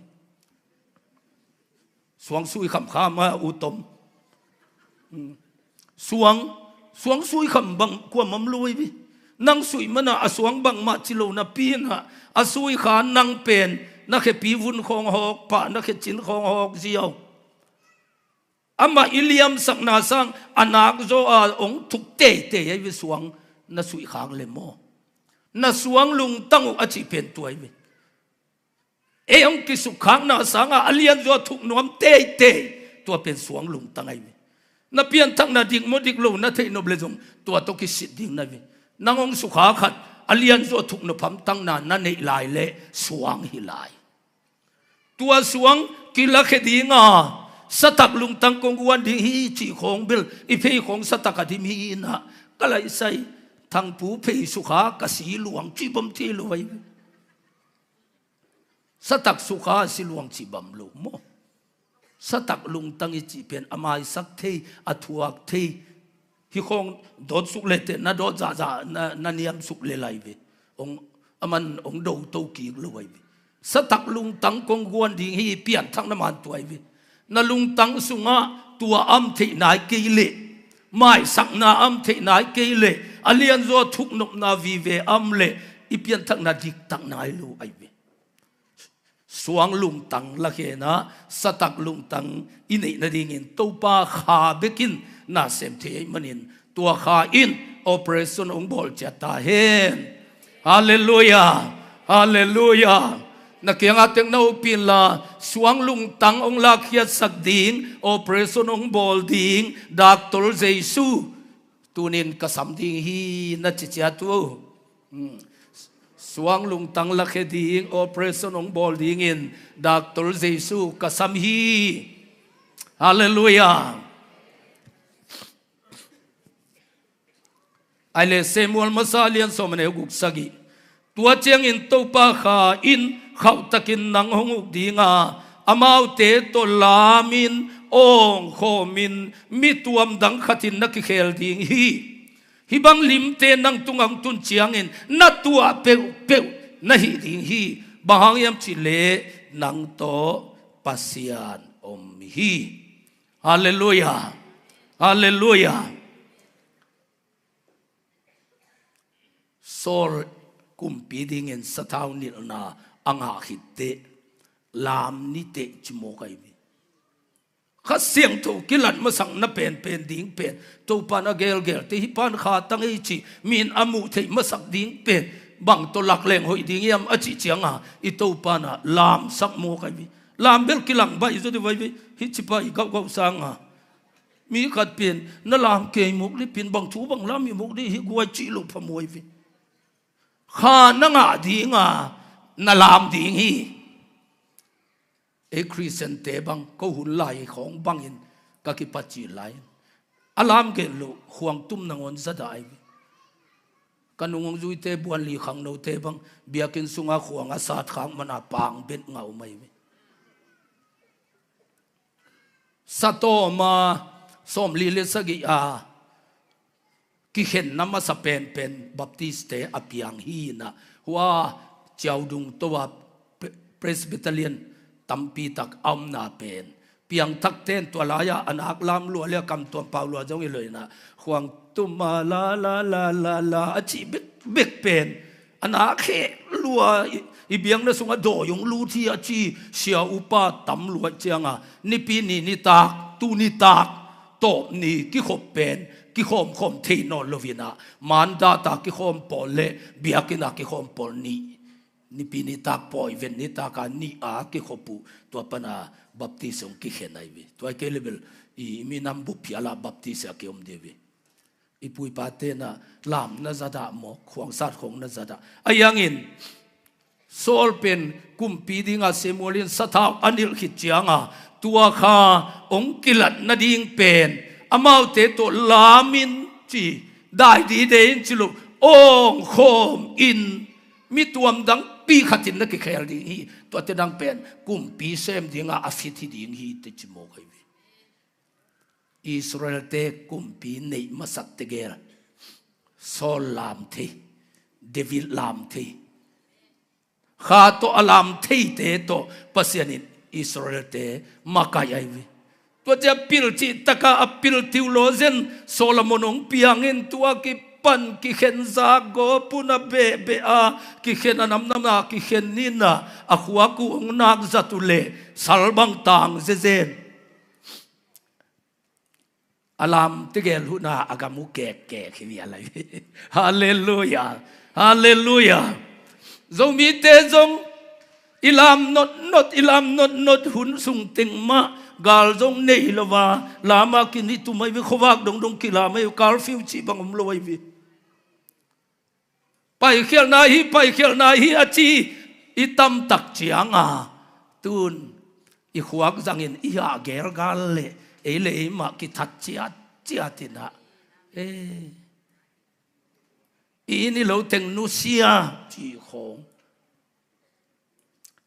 Suang sui khamkha ma u tom. Suang, suang sui kham bang kuamah om lo hi. Nang sui mana a suang bangmah ci lo napi in ah, a sui kha nang pen na khepi vun khawng hawk pah, na khecin khawng hawk ziau. Amah i liamsakna sang a nak zaw a hong thuk teitei ahi ve, suang na suihkhak le maw. Na suang lungtang uh a cih pen tua ahi ve. Ei hong kisukkhakna sangah a lianzaw thuk nuam teitei, tua pen suang lungtang ahi ve. Na pianthakna dik maw dik lo na theih nop le zong tua tawh kisit ding na ve. Nang hong sukha khat a lianzaw thuk nop hamtangna na neih lai leh suang hi lai. Tua suang kilakhia dinga satak lungtang kong guan ding hi cih khawng bel i phei khawng satak a dim hi inah, ka laisai Thangpu phei sukha ka si luang cih bawm thei lo ahi ve. Satak sukha a si luang cih bawm lo maw. Satak lungtang i cih pen a maisak thei, a thuak thei. Hih khawng dawt suk le teh na dawt zahzah na, na niam suk le lai ve. Hong, aman hong do to kik lo ahi ve. Satak lungtang kong guan ding hi, pianthakna man tua ahi ve. Na lungtang sungah tua a om theih nai kei leh, maisakna a om theih nai kei leh, a lianzaw thuk nopna vive a om leh i pianthakna diktak nai lo ahi ve. Suang lungtang lakhia inah satak lungtang i neih nadingin Topa Kha bekin na sem thei ahih manin tua Kha in operation hong bawl ciat ta hen. Halleluiah. Halleluiah. Na kiangah tek na hopih inla, suang lungtang hong lakkhiatsak ding, operation hong bawl ding Doctor Jesu tunin ka sam ding hi na ci ciat uh. Hmm. Suang lungtang lakhia ding, operation hong bawl dingin Doctor Jesu ka sam hi. Halleluiah. Ahi leh Samuel masa lian sawm a neu guk sagih. Tua ciangin Topa Kha in khauhtakin nang hong uk dinga, amaute tawh lamin awngkhawmin mi tuamdang khatin na kikhel ding hi. Hih bang limte nang tungah hong tun ciangin na tuah peuhpeuh na hih ding hi. Bang hang hiam cih leh nang tawh Pasian om hi. Halleluiah. Halleluiah. Saul kumpi dingin sathau nilhna a ngah khit teh lam ni teh ci mawk ahi ve. Kha Siangtho kilat masakna penpen ding pen Topa in a gelgel teh, hih pan kha tang ei cih mi in a muh theih masak ding pen bang tawh lak leng hoih ding hiam a cih cianga i Topa in a lamsak mawk ahi ve. Lam bel kilang baih zaw deuh ahi ve. Hih ci pah i gauhgauh sanga mi khat pen na lam kei mawk dih, pen bang thu bang lam hi mawk dih, hih guai cih loh phamawh ahi ve. Kha na ngah dinga na lam ding hi. Ei Khristiante bang ko hun lai khawng bangin ka kipat cih lai-in a lam gen loh khuang tum nangawn zadah ahi ve. Ka nung hong zuite buan li khangnote bang biakinn sunga khuang a sat khak mana pang bet ngah om ahi ve. Satawma sawmli le sagih a kikhenna masa penpen Baptiste a piang hi inah, hua Ciaudung to a Pre-, Presbyterian tampi tak a omna pen piangthakte in tua lai-ah a nak lam lua le a kamtuam pau lua zong hi lo inah, khuang tuma la la la la la a cih bekbek pen a nak kheh lua, i, i biakna sungah dawi hong lut hi a ci sia upa tam lua cianga, Nipi ni nitak, tu nitak tawp ni kikhop pen kikhawmkhawm thei nawn lo inah, mandat a kikhawm pawl le biakinn a kikhawm pawl nih, Nipi nitak pawi ven nitak a nih a kikhop uh, tua pana Baptist hong kikhen ahi ve. Tua hi kei le bel i minam bup phial a Baptist a kiom dih ve. I pu i pate in a lam na zadah maw, khuangsat khawng na zadah. Ahi hangin Saul pen kumpi dinga Samuel in sathau a nilh khit cianga tua kha hong kilat nading pen amaute tawh lamin ci, dai dide in ci lo, awngkhawm in mi tuamdangpi khatin na kikhel ding hi. Tuate dang pen kumpi sem dinga a fit hi ding hi te ci mawk ahi ve. Israelte kumpi neih masak tegel Saul lam thei, David lam thei, kha tawh a lam theite tawh Pasian in Israelte makaih ahi ve. Tua ciang pil cih taka a pil tiuh lawzen Solomon hong piangin tua ki pan kikhen zak gawp un a behbeh a, kikhen a namnam a kikhen ni in a, a khuak uh hong nak zat uh leh sal bang tang zezen. A lam tegel hun a a gam uh kekkek hi vial lai. Halleluiah. Halleluiah. Zomite zong i lam notnot, i lam notnot hun sung teng mah gal zong nei lo a, lam a kinitum ahi ve, khuavak dongdong kilam ahi ve, curfew cih bang om lo ahi ve. Paikhialhna hi, paikhialhna hi a ci i tamtak ciang a, tun i khuak zangin i hah gelgal leh ei le ei mah kithat ciatciat in a, eh, i inn i lo teng nusia cih khawng.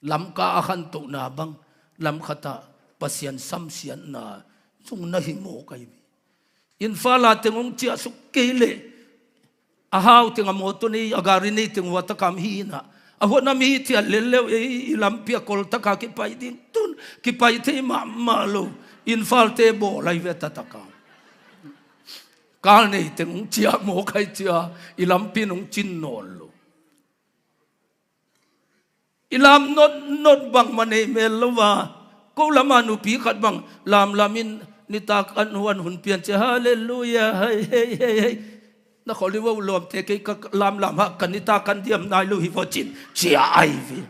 Lamka a khantohna bang, lam khat ah Pasian samsiatna zong na hi mawk ahi ve. Imphal a teng hong ciahsuk kei leh a hau teng, a mawtaw nei, a gari nei teng hua takam hi in a, a huatna mi hi thiat lel leu ei i lampi a kol taka kipai ding, tun kipai thei mahmah lo. Imphal te bawl ahi ve, a taktakam. Kal nei teng hong ciah mawk ahi cia, i lampi in hong cin nawn lo. I lam notnot bangmah nei mel lo a, ko lam a nupi khat bang lamlam in, nitak an huan hun pian cia, halleluiah, hei, hei, hei, hei. Na khol hi vo, lawmte, kei ka lamlam hah, ka nitak an diam nai lo hi vo, cin cia ahi ve.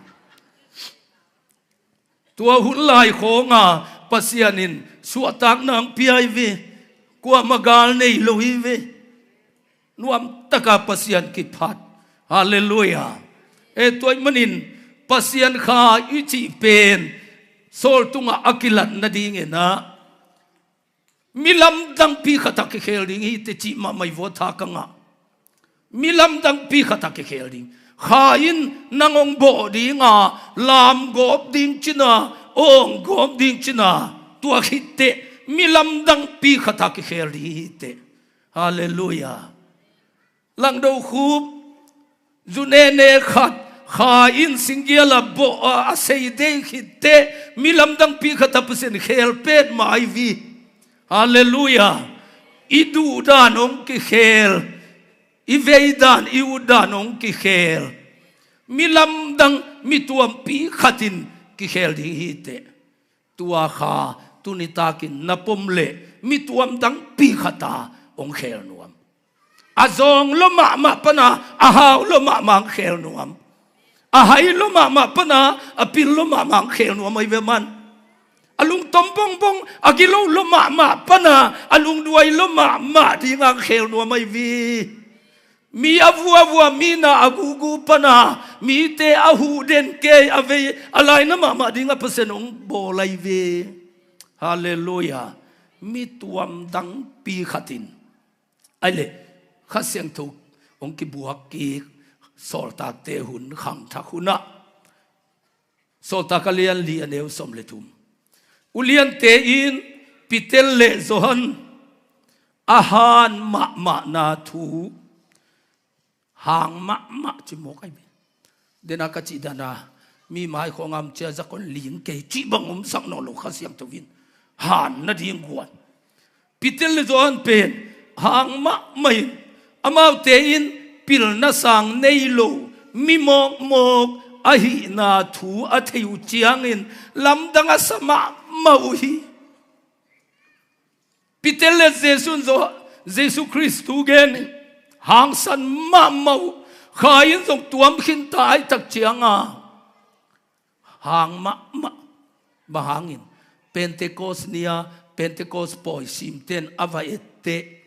Tua hun lai khawng a Pasian in suahtakna hong pia hi ve. Kuamah gal nei lo hi ve. Nuam taka Pasian kiphat. Halleluiah. E, tua ahih manin Pasian Kha i cih pen sawl tungah a kilat nadingin a, mi lamdangpi khat a kikhel ding hi teh cih mahmah hi vo, tha ka ngah. Mi lamdangpi khat a kikhel ding. Kha in nang hong bawh ding a, lam gawp ding cin a, awng gawp ding cin a, tua khit teh mi lamdangpi khat a kikhel ding hi teh. Halleluiah. Langdo khup, zu nene khat, Kha in singgial a bawh a, a sei dei khit teh mi lamdangpi khat a Pasian khel petmah ahi ve. Halleluiah. I duhdan hong kikhel, i veidan, i utdan hong kikhel. Mi lamdang, mi tuampi khat in kikhel ding hi teh. Tua Kha tuni takin na pom leh mi tuamdangpi khat a hong khel nuam. A zawng lua mahmah pan a, a hau lua mahmah hong khel nuam. A hai lua mahmah pan a, a pil lua mahmah hong khel nuam ahi ve man. A lungtom bongbong, a gilo lua mahmah pan a, a lungduai lua mahmah ding a hong khel nuam ahi ve. Mi a vuavua, mi na a gugu pan a, mite a huh den kei a vei, a laina mahmah ding a Pasian hong bawl ahi ve. Halleluiah. Mi tuamdangpi khat in. Ahih leh Kha Siangtho hong kibuak kik, Sawltakte hun, khangthak hun ah. Sawltak a lian li, a neu sawm le thum. Uliante in Peter le Johan a han mahmahna thu, hang mahmah ci mawk ahi ve. Dena ka cih dan a, mi mai khawng a om cia, zakon ling kei cih bang omsak nawn lo, Kha Siangtho in han nading guan. Peter le Johan pen hang mahmah in, amaute in pilna sang nei lo, mi mawkmawk ahihna thu a thei uh ciangin lamdang a sa mahmah uh hi. Peter le Jesu in Johan, Jesu Khrist thu gen hi, hangsan mahmah uh. Kha in zong tuam khinta ahih tak ciang a, hang mahmah. Bang hangin? Pentecost ni-a Pentecost pawi simten a va etteh,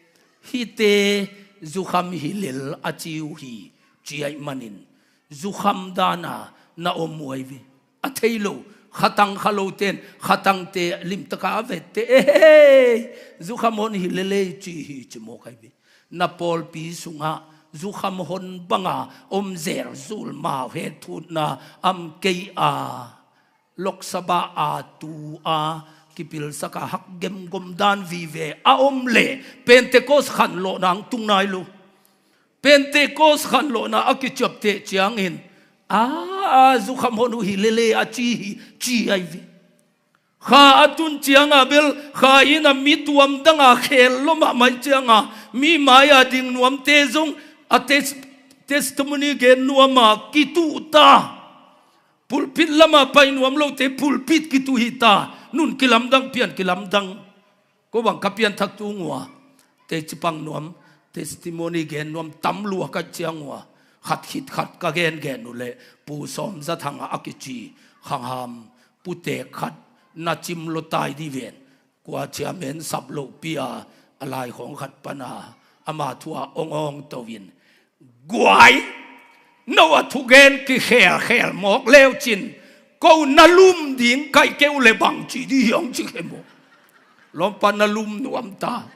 hihte zukham hi lel a ci uh hi, ci ahih manin zukham dan a na om uh ahi ve. A thei lo, khatang kha loten khatangte limtaka a va etteh, ehei, zukham hon hi lel ei ci hi, ci mawk ahi ve. Na pawlpi sungah zukham hon banga om zelzul, mau het thutna a om kei a, Lok Sabha a tu a kipilsak a hak gemgom dan vive a om leh Pentecost khanlawhna hong tung nai lo. Pentecost khanlawhna a kiciapteh ciangin, a, a, zukham hon uh hi lel ei a ci hi, ci ahi ve. Kha a tun cianga bel, kha in a mi tuam danga khel lua mahmah cianga, mi mai-a ding nuamte zong a tes-, testimony gen nuama kituh ta. Pulpit lama pai nuam lote pulpit kituh hi ta. Nun kilamdang, pian kilamdang. Ko bang ka pianthak tung ua, teci pang nuam, testimony gen nuam tam lua ka ciang ua, khat khit khat ka gengen uh leh, Pu Sawm Za Thang a kici khangham putek khat na cim lo tai di ven. Kua ciamen sap loh pi a, a lai khawng khat pana ama thu a ong ong to in, guai, no a thugen kikhelkhel mawk leu cin, ko na lum ding kaih keu le bang ci di hiong ci khe maw? Lawmpa na lum nuam ta.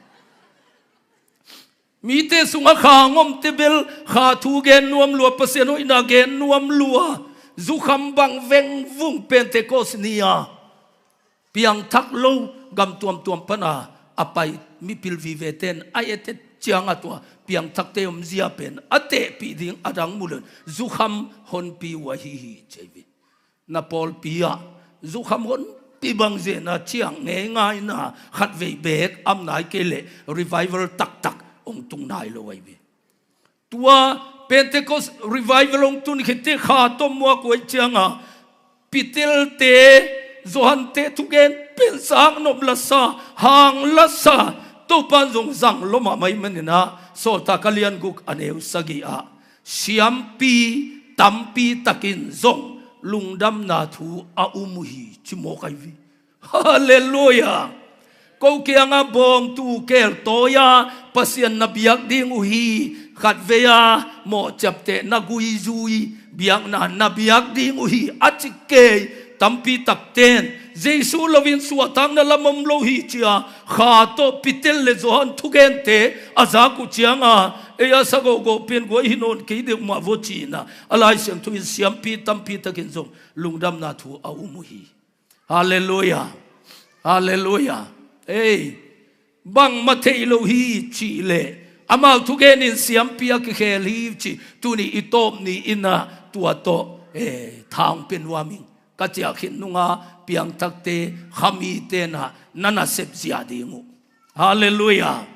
Mite sungah kha ngomte bel kha thu gen nuam lua, Pasian hoihna gen nuam lua, zukham bang vengvung Pentecost ni-a piangthak lo gam tuamtuam pana a pai mipil vive ten a etet cianga tua piangthakte omzia pen a tehpih ding a dang mu leh zukham honpi uh ahi hi ci hi. Na pawlpi ah zukham honpi bang zena ciang ngeingaina khatvei beek amnai kei leh revival taktak ong tung nai lo ahi hi. Tua Pentecost revival ong tun khit teh kha tawh muak uh ahi cianga Pitelte, Johante thugen pen zaknop lasa, hang lasa, Topan zong zang lua mahmah ahih manin ah, Sawltak a lian guk a neu sagih ah, siampi tampi takin zong lungdamna thu a um uh hi ci mawk ahi hi. Halleluiah. Ko kiangah bawngtu keltawi-a Pasian na biak ding uh hi, khatvei-a mawhciapteh na guizui biakna na biak ding uh hi a ci kei tampi takten Jesu loin suahtakna lam om lo hi ci-a kha tawh Peter le Johan thugente a zak uh cianga ei a sa gogoh pen guai hi nawn kei deuh mah vaw ci-in ah a Lai Siangtho in siampi tampi takin zong lungdamna thu a um uh hi. Halleluiah. Halleluiah. Ei, bangmah thei lo hi cih leh amau thugen in siampi a kikhel hi cih tuni i tawp ni-in ah tua tawh, eh, thang pia nuam ing. Ka ciah khit nunga piangthakte khamite na na nasep zia ding uh. Halleluiah.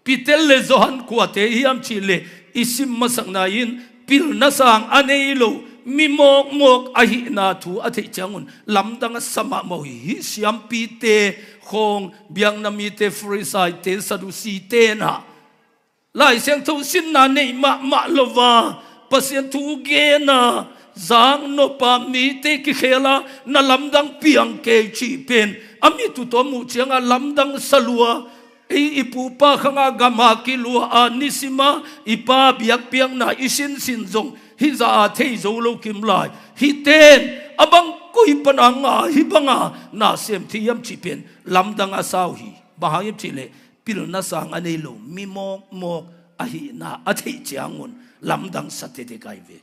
Peter le Johan kuate hiam cih leh i sim masakna in pilna sang a nei lo mi mawkmawk ahihna thu a theih ciangun lamdang a sa mahmah uh hi. Hih siampite khawng biakna mite Farisaite Sadusite na Lai Siangtho sinna neih mahmah lo a Pasian thu gena zaknop a mite kikhela na lamdang piang kei cih pen a mit uh tawh a muh cianga lamdang sa lua. Ei i pupa khanga gama kilua a nisima i pa biakpiakna i sinsin zong hih zah a thei zo lo kim lai. Hihten a bang koi pana nga hih banga na sem thei hiam cih pen lamdang a sa uh hi. Bang hang hiam cih leh pilna sang a nei lo mi mawkmawk ahihna a theih ciangun lamdang sa tetek ahi ve.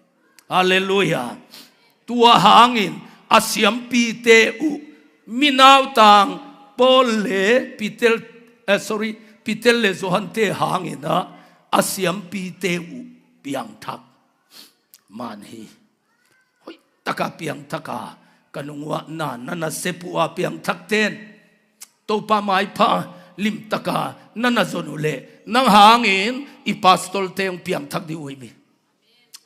Halleluiah. Tua hangin a siampite uh mi nautang Paul le Peter, eh, sorry, Peter le Johante hangin ah a siampite uh piangthak man hi. Hoihtaka piangthaka ka nunguah na na nasep uh a piangthakten Topa maipha limtaka na na zon uh leh nang hangin i pastorte hong piangthak dih uh hi mi.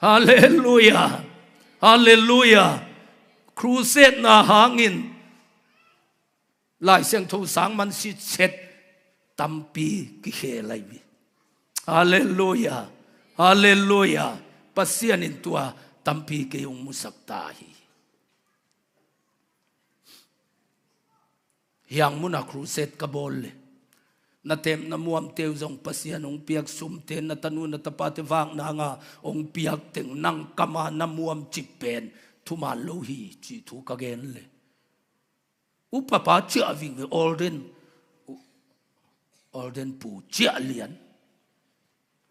Halleluiah. Halleluiah. Crusade na hangin Lai Siangtho sang man sitset tampi kikhel ahi hi. Halleluiah. Halleluiah. Pasian in tua tampi kei hong musak ta hi. Hiang muna crusade ka bawl le na tepna muamte uh zong Pasian hong piak sumte na tanu na tapate vakna nga hong piak teng nang kama na muam cip pen thuman lo hi cih thu ka gen le upapa ciah vingve Alden, Alden pu ciah lian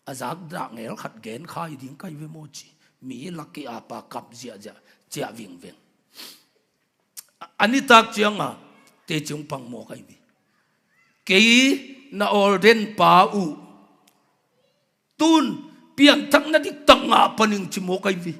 a zak dah ngel khat gen khai ding kai ve maw ci mi laki apa kap ziahziah ciah vingveng. A nitak cianga teci hong pang mawk ahi mi. Kei na Alden pa uh tun pianthakna diktak ngah paning ci mawk ahi mi.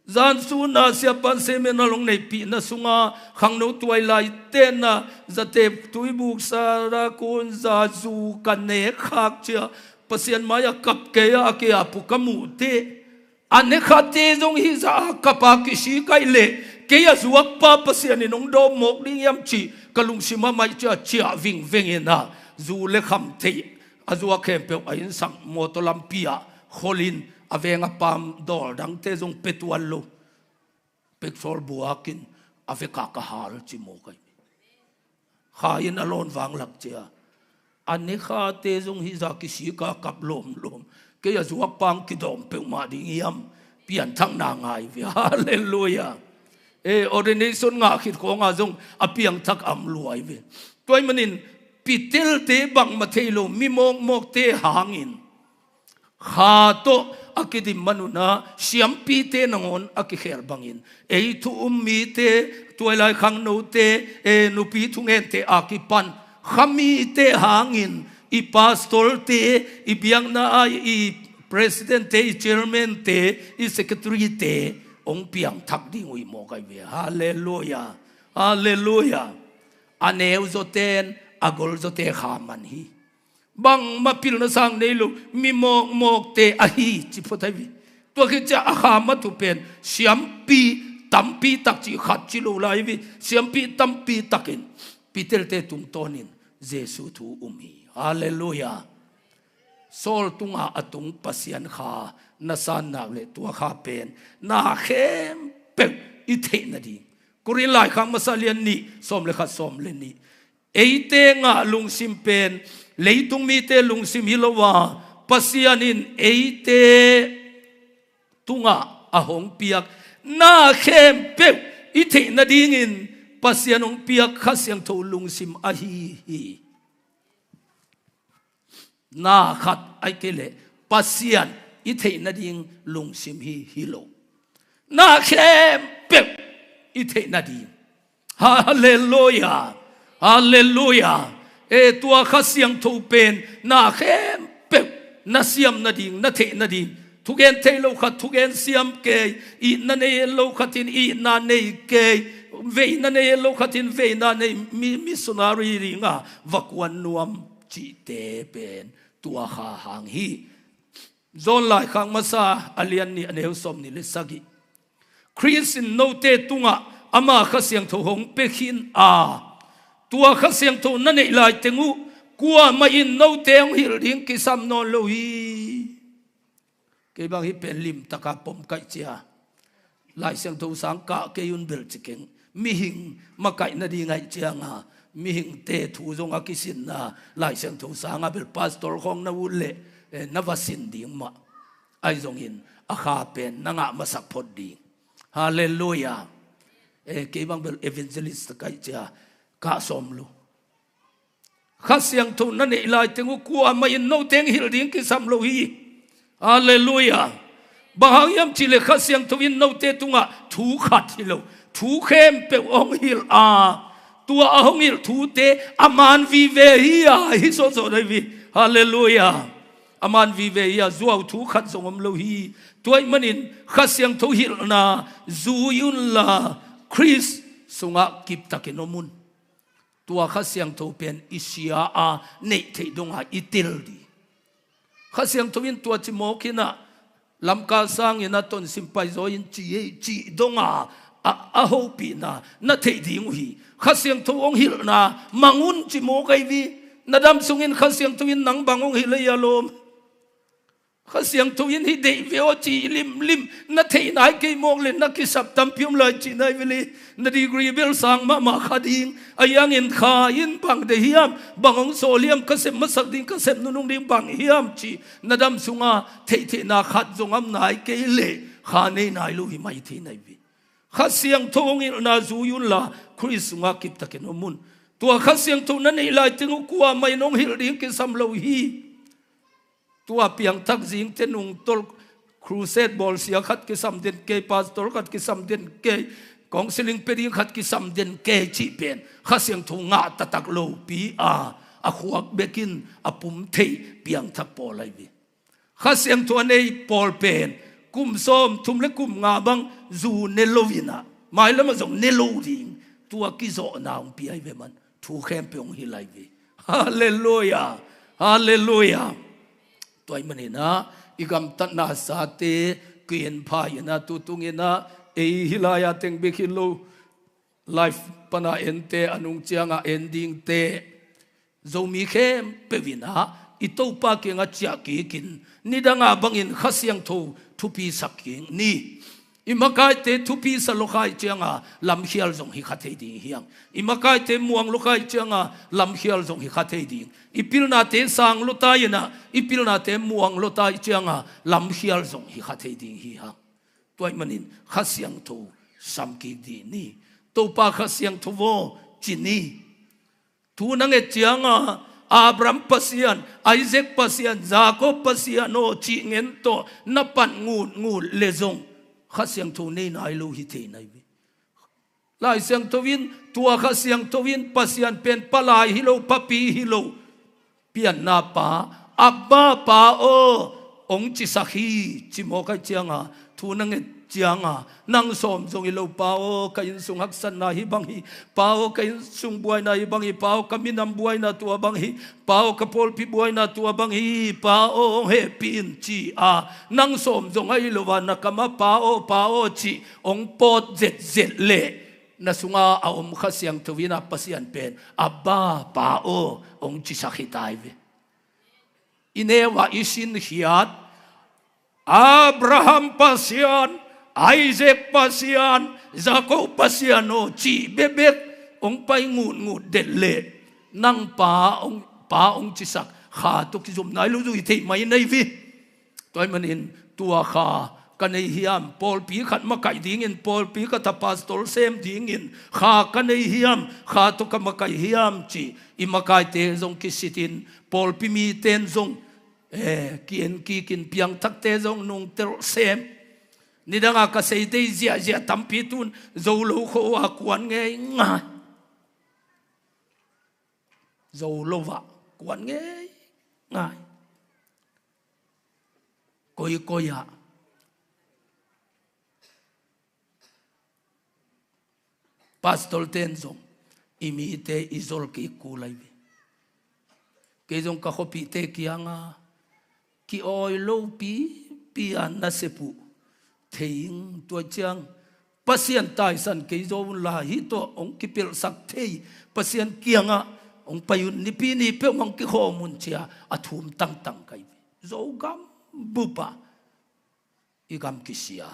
Zan sunah siapa in seminar hong neihpihna sungah khangno tuailai tenah zatep tuibuk sara kun za zu ka nek khak ciah Pasian mai-ah kap kei a, a kei a pu ka muh teh. A nekhate zong hih zah a kap a kisik ahih leh kei a zuakpa Pasian in hong dawm mawk ding hiam cih ka lungsim a maih ciah ciah vingveng in ah zu le kham theih a zuak khempeuh a innsak mawtaw lampi ah kholin a veng a pam dawl dangte zong pia tuan lo. Peksawl buakin a vekah ka hal ci mawk ahi. Kha in a lawn vanglak cia a nekhate zong hih zah kisik a kap lawmlawm kei a zuakpa hong kidawm peuhmah ding hiam? Pianthakna ngai ve. Halleluiah. E, ordination ngah khit khawngah zong a piangthak a om lua hi ve. Tua ahih manin Peter-te bangmah thei lo mi mawkmawkte hangin kha tawh a kidim manun ah siampite nangawn a kikhel bangin ei thu um mite, tuailai khangnote, e, nupi thungente a kipan kha mite hangin i pastorte, i biakna ah i presidentte, i chairmante, i secretaryte hong piangthak ding uh hi mawk ahi ve. Halleluiah. Halleluiah. A neu zawten a gol zawte kha man hi. Bangmah pilna sang nei lo mi mawkmawkte ahi ci phot ahi ve. Tua khit ciah a kha mah thu pen siampi tampi tak cih khat ci lo lai hi ve. Siampi tampi takin Peter-te tungtawnin Jesu thu um hi. Halleluiah. Saul tungah a tung Pasian kha na san nak leh tua kha pen na khempeuh i theih nading. Korin laikhak masa lian nih sawm le khat, sawm le nih. Eite ngah lungsim pen leitung mite lungsim hi lo a, Pasian in eite tungah a hong piak na khempeuh i theih nadingin Pasian hong piak Kha Siangtho lungsim ahi hi. Na khat ahih kei leh Pasian i theih nading lungsim hi hi lo. Na khempeuh i theih nading. Halleluiah. Halleluiah. E, tua Kha Siangtho pen na khempeuh na siam nading, na theih nading. Thugen thei lo khat thugen siam kei, itna nei lo khat in itna nei kei, veina nei lo khat in veina nei, mi, missionary dingah va kuan nuam cihte pen tua kha hang hi. John laikhak masa a lian nih a neu sawm nih le sagih. Khrist in note tungah ama Kha Siangtho hong pia khin a, tua Kha Siangtho na neih laiteng uh kuamah in note hong hilh ding kisam nawn lo hi. Kei bang hih pen limtaka pom kaih cia Lai Siangtho sang kah kei un bel ci keng. Mihing makaih nading ahih cianga mihingte thu zong a kisinna Lai Siangtho sanga bel pastor khawng na ut leh, eh, na va sin ding mah. Ahi zongin a kha pen na ngah masak phot ding. Halleluiah. Eh, kei bang bel evangelist kaih cia kah sawm lo. Kha Siangtho na neih laiteng uh kuamah in note hong hilh ding kisam lo hi. Halleluiah. Bang hang hiam cihleh Kha Siangtho in note tungah thu khat hi lo, thu khempeuh hong hilh a, tua a hong hilh thute a man vive hi a, hi sawtsawt ahi hi. Halleluiah. A man vive hi a, zuau thu khat zong om lo hi. Tua ahih manin Kha Siangtho hilhna zui unla Khrist sungah kiptakin om un. Tua Kha Siangtho pen i sia a neih theih donga i tel ding. Kha Siangtho in tua ci mawk hi nah, lamka sangin a tonsim paizaw in ci ei cih donga a, a hopihna na theih ding uh hi. Kha Siangtho hong hilhna mang un ci mawk ahi hi. Na dam sungin Kha Siangtho in nang bang hong hilh ahi a lawm? Kha Siangtho in hih deih ve aw ci limlim na theih nai kei mawk le na kisap tampi om lai cihna hi ve le. Na degree bel sang mahmah kha ding. Ahi hangin kha in bang deih hiam, bang hong sawl hiam, ka sep masak ding, ka sep nunung ding bang hiam cih na dam sunga theihtheihna khat zong om nai kei le kha nei nai lo hi mai thei na hi ve. Kha Siangtho hong hilhna zui unla Khrist sungah kiptakin om un. Tua Kha Siangtho na neih laiteng uh kuamah in hong hilh ding kisam lo hi. Tua piangthak zingte nungtolh crusade bawlsia khat kisam den kei, pastor khat kisam den kei, counseling pia ding khat kisam den kei cih pen Kha Siangtho ngah taktak lopi a, a khuak bekin a pum theih piangthak pawl ahi hi. Kha Siangtho a nei pawl pen Kum sawmthum le kum nga bang zu ne lo in ah, mailam ah zong ne lo ding, tua kizawhna hong pia hi ve man. Thu khempeuh hong hilh lai ve. Halleluiah. Halleluiah. Tua ahih manin ah i gamtatna sate kienpha in ah, tu tung in ah ei hih lai-a teng bek hi lo, live pan a ente, a nung ciang a en dingte, Zomi khempeuh in ah i Topa kiangah ciah kik in, nidang a bangin Kha Siangtho thupi sak kik ni. I makaite thupi sa lo kha ahih ciang a lamkhial zong hi kha thei ding hi hang. I makaite muang lo kha ahih ciang a lamkhial zong hi kha thei ding. I pilnate sang lo ta in ah, i pilnate muang lo ta ahih ciang a lamkhial zong hi kha thei ding hi hang. Tua ahih manin Kha Siangtho sam kik dih ni. Topa Kha Siangtho aw, ci ni. Thu na nget ciang a, Abraham Pasian, Isaac Pasian, Jacob Pasian aw, cih ngen tawh na pan ngutngut leh zong Kha Siangtho nei nai lo hi thei nai ve. Lai Siangtho in, tua Kha Siangtho in Pasian pen palai hi lo, papi hi lo, pianna Pa, Abba Pa aw, hong cisak hi, ci mawk ahih ciang a, thu na nget ciang a, nang sawm zong hi lo Pa aw, ka innsung haksatna hih bang hi, Pa aw, ka innsung buaina hih bang hi, Pa aw, ka minam buaina tua bang hi, Pa aw, ka pawlpi buaina tua bang hi, Pa aw, hong hehpih in, ci a, nang sawm zong ahi lo a, na kam ah Pa aw, Pa aw, cih hong pawt zetzet leh, na sung a a om Kha Siangtho in ah Pasian pen Abba Pa aw, hong cisak hi ta hi ve. I neu ah i sinkhiat, Abraham Pasian, Isaac Pasian, Jacob Pasian aw, cih bekbek hong pai ngutngut det leh, nang Pa hong, Pa hong cisak Kha tawh kizom nai lo zong hi thei mai nai ve. Tua ahih manin tua Kha ka nei hiam, pawlpi khat makaih dingin, pawlpi khat a pastor sem dingin Kha ka nei hiam, Kha tawh ka makaih hiam, ci i makaite zong kisitin, pawlpi mite in zong, eh, ki-en kik in, piangthakte zong nungtel sem. Nidang a ka sei dei ziahziah tampi tun zo lo khua kuan ngeingai. Zo lo ah kuan ngeingai. Koikoi ah pastor ten zong i mite i zol kik kul lai ve. Kei zong ka khuapihte kiang a ki-awi lo pipi a nasep uh thei ing, tua ciang Pasian taisan kei zaw un la, hih tawh hong kipelhsak thei Pasian kiangah hong pai un, nipi ni peuhmah hong kikhawm un, ci a a thum tangtang ka hi ve. Zogam bup ah i gam kisia.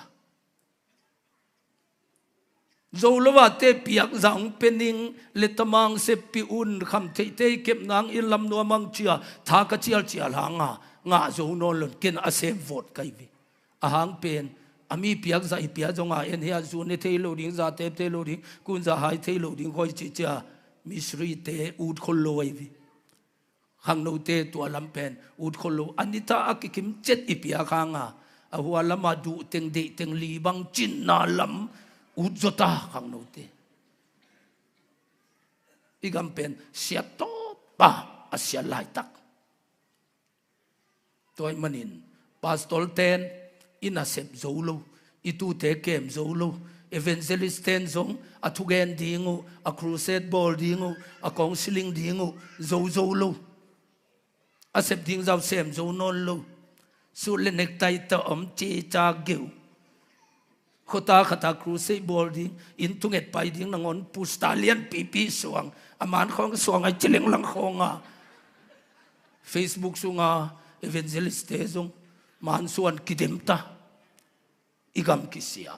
Zo lo a te piakzah hong pia ning, lettama hong seppih un, kham theihte i kepna hong inn lam nuam hang, ci a tha ka cialcial hang a ngah zo nawn lo in, ken a sem vawt ka hi ve. A hang pen a mi piakzah i pia zong a, en hi a, zu ne thei lo ding, za tep thei lo ding, kun za hai thei lo ding, koi ci, ci a misrite ut khol lo ahi ve. Khangnote tua lam pen ut khol lo, a nitha a kikim ciat i piak hang a, a hua lam a duh teng, deih teng, li bang cinna lam ut zaw ta khangnote. I gam pen sia tawp a, a sia laitak. Tua ahih manin pastor ten i nasep zo lo, i tute kem zo lo, evangelist ten zong a thugen ding uh, a crusade bawl ding uh, a counseling ding uh zo zo lo. A sep ding zah sem zo nawn lo. Suit le necktie tawh om cica geu. Khuata khata crusade bawl ding, inn thunget pai ding nangawn, pusta lian pipi suang, a man khawng suang ai cileng lang khawng a. Facebook sunga evangelist te zong man suan kidem ta. I gam kisia.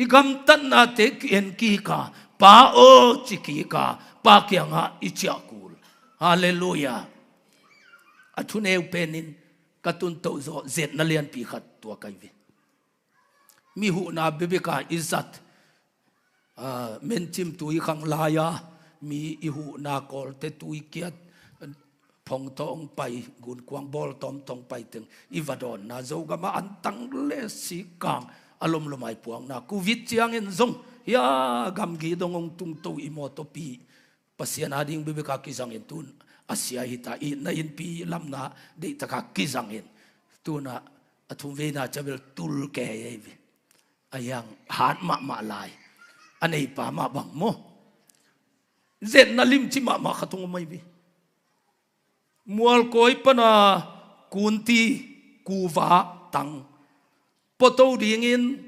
I gamtatnate ki-en kik a, Pa aw ci kik a, Pa kiangah i ciah kul. Halleluiah. A thuneu penin ka tuntoh zawh zetna lianpi khat tua ka hi ve. Mi huhna bebek a i zat, ah, mencim tui khang lai-a mi i huhna kawlte tui kiat, phong tawh hong pai, gunkuang bawl tawmtawng pai teng i va dawnna, Zogam ah antang le sikkang a lomlom a i puakna, Covid ciangin zong hia gamgi dong hong tungto i mawtawpi Pasian a ding bebek a kizangin tun a sia hi ta, i na innpi lamna deihtak a kizangin tun a A thumveina ciang bel tul kei ei ve. A hiang hat mahmah lai. A neipa mah bang maw. Zetna limci mahmah khat hong om ei ve. Mualkawi pana kunti kuva tang puato dingin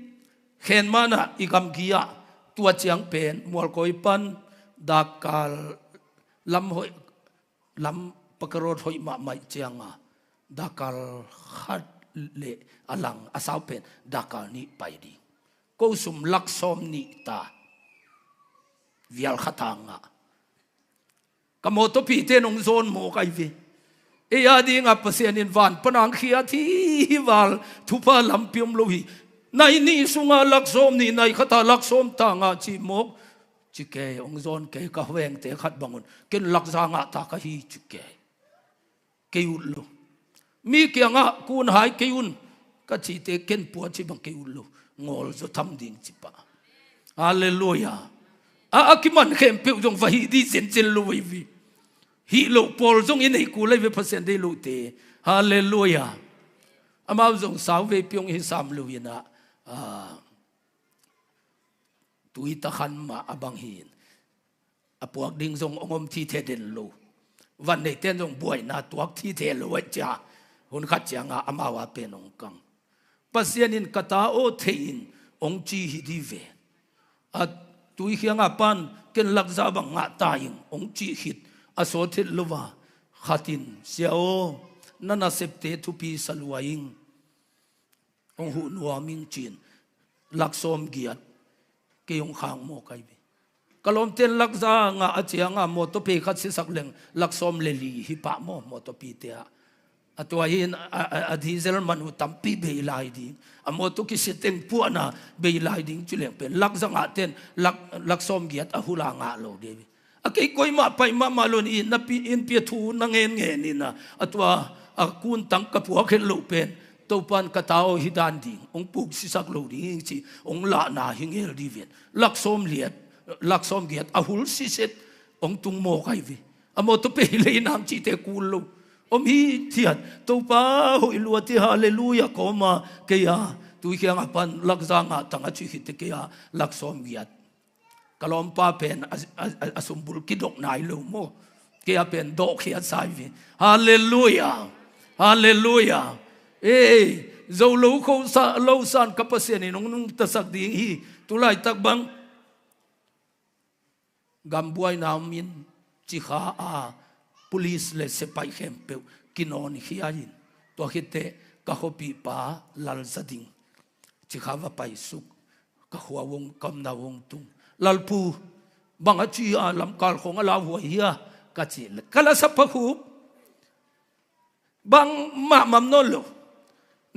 khenmanah i gamgi ah tua ciang pen Mualkawi pan dakkal lam hoih lam pakarot hoih mahmah cianga dakkal khat le a lang a sau pen dakkal nih pai ding. Ko sum lak sawm nih ta vial khat a ngah. Ka mawtawpite nong zawn mawk ai ve. Ei a dinga Pasian in van panang khiat hi hi val thupha lampi om lo hi. Nai nih sunga lak sawm nih nai khata lak sawm ta ngah ci mawk. Ci kei hong zawn kei ka vengte khat bangun ken lakza ngah ta ka hi ci kei. Kei ut lo. Mi kiangah kun hai kei un ka cite ken pua ci bang kei ut lo. Ngawl zaw tham ding ci pah. Halleluia. A a kiman khempeuh zong va hih dih zenzen lo vei vi. Hih loh pawl zong i nei kul ei ve Pasian dei lohte. Halleluia. Amau zong sau veipi hong hi sam lo inah tui takhan mah a bang hi in a puak ding zong hong om thithe den lo. Van neiten zong buaina tuak thithe lo aih cia hun khat cianga amau a pen hong kang. Pasian in ka ta aw thei in hong ci hi di ve. A tui khianga pan ken lakza bang ngah ta ing hong ci khit a sawt het lo va khatin sia aw na nasepte thupi sa lua ing. Hong huh nuam ing cin lak sawm giat kei hong khang maw kai ve. Ka lawmten lakza ngah a cianga mawtawpi khat sisak leng lak sawm le li hi pah maw mawtawpite ah. A tua hi in a, a, a diesel man uh tampi bei lai ding a mawtaw kisia teng puahna bei lai ding ci leng pen lakza ngah ten lak, lak sawm giat a hula ngah lo dei ve. A kei koimah paih mahmah lo in innpi innpi a thu na ngen ngen inah a tua a kuntang ka puak het loh pen Topan ka ta aw hi dan ding hong puk sisak lo ding ci hong lahna hi ngel di ven. Lak sawm liat lak sawm giat a hul siset hong tung mawk ai ve. A mawtaw pei lei nang cite kul lo om hi thiat Topa hoih luat hi halleluia kawma kei a tui khianga pan lakza ngah tang a ci khit te kei a lak sawm giat. Ka lawmpa pen a, a, a, a sumbul kidok nai lo maw. Kei a pen dawhkhiat sai ve. Halleluia. Halleluia. Ei zo lo kho sa lo san ka Pasian in hong nungtasak ding hi. Tulaitak bang gambuaina om in cikha a police le sepaih khempeuh kinawnkhia in tua khitteh ka khuapihpa lalza ding cikha va paisuk. Ka khua vong kamna vong tung lalpu bang a ci a lamkal khong a lauhuai hia ka ci le ka lasa pakhup bang mahmam nawn lo.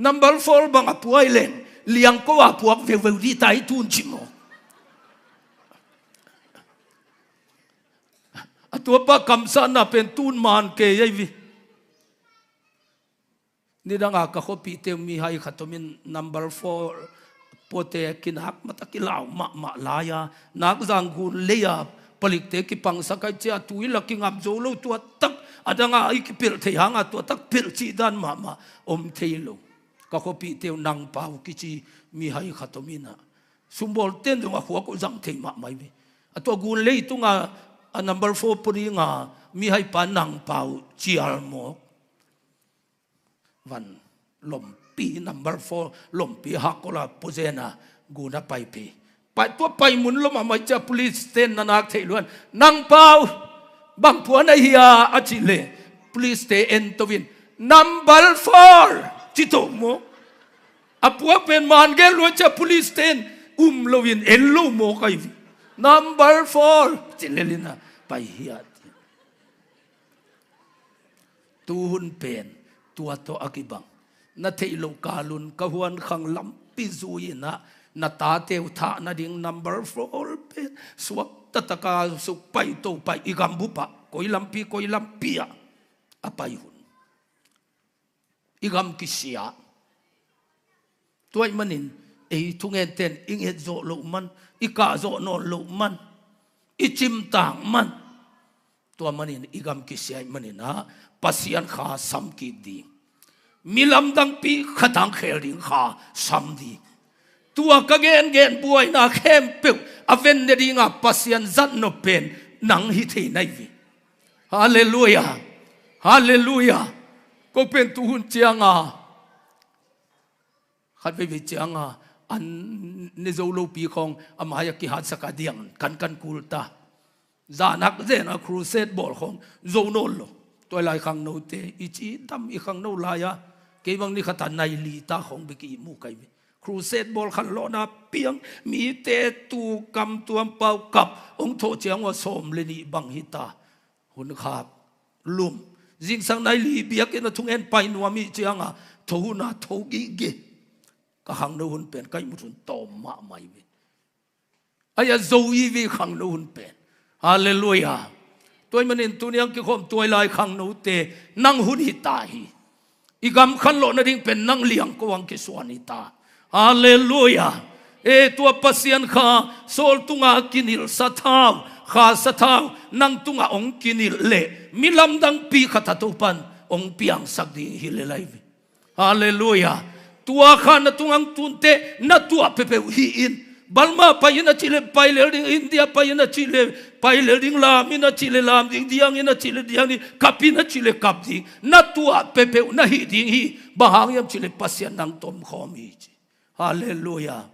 Number four bang a puai leng liangko a puak veuveu dih tai tun ci maw. A tuapa kamsahna pen tun man kei ei vi. Nidanga ka khuapihte mihai khat omin number four puate kinak mata kilau mahmah lai-a nak zanggun lei-a palikte kipangsak ai cia tui la kingap zo lo tua tak a danga i kipelh thei hanga tua tak pelh cih dan mahmah om thei lo. Ka khuapihte uh nangpau kici mihai khat ominah sumbawl ten zong a khuak uh zang thei mahmah i ve. A tua gun lei tunga a number four pudinga mihaipa nangpau cial mawk. Van lompi number four lompi hakkola puzena guna paipi pai tua pai mun lom a mai cia police ten na nak theih luan nangpau bang puan a hia a cih le police te en tovin number four ci to maw. A puak pen man gen luan cia police ten um loin en lo maw kai vi. Number four ci lelina pai hia. Tuhun pen tua tawh a kibang na theih loh kalun ka huan khang lampi zui inah na tateu thah nading number four pen suak tataka suk pai to pai i gambupah koi lampi koi lampi ah a pai hun i gam kisia. Tuaih manin ei thungenten i nget zawh loh man i kah zawh nawn loh man i cimtang man tua manin i gam kisiaih maninah Pasian kha sam kik ding. Mi lamdangpi khat hong khel ding kha sam ding. Tua ka gengen buaina khempeuh a ven nadinga Pasian zat nop pen nang hi thei na hi ve. Halleluiah. Halleluiah. Ko pen tuhun cianga khat veivei cianga an ne zo lopi khawng a mai-ah kihatsak a diang kankan kul ta. Zan ah zen a crusade bawl khawng zo nawn lo. Tua lai khangnote i cidam i khangno lai-ah kei bang ni khat a nai li ta khawng bek i mu kai ve. Crusade bawl khanlawhna piang, mite tu kam tuam pau kap hong thawh ciang ua sawm le nih bang hi ta. Hun khak lum. Zingsang nai li biakinn a thungen pai nuam i cianga tho hun a tho gige. Ka khangno hun pen ka ihmut hun tawm mahmah hi ve. Ai a zo i ve khangno hun pen. Halleluiah. Tua ahih manin tuni hong kikhawm tua lai khangnote nang hun hi ta hi. I gam khanlawh nading pen nang liang ko hong kisuan hi ta. Halleluiah. E, tua Pasian kha Saul tunga kinilh sathau, kha sathau nang tunga hong kinilh leh mi lamdangpi khat a Topan hong piangsak ding hi lel hi ve. Halleluiah. Tua kha na tungah hong tunte na tuah peuhpeuh hih in. Balma pai in a cih leh pai lel ding, India pai in a cih leh pai lel ding, lam in a cih leh lam ding, diang in a cih leh diang ding, kap in a cih leh kap ding. Na tuah peuhpeuh na hih ding hi. Bang hang hiam cih leh Pasian nang tawh om khawm hi ci. Halleluiah.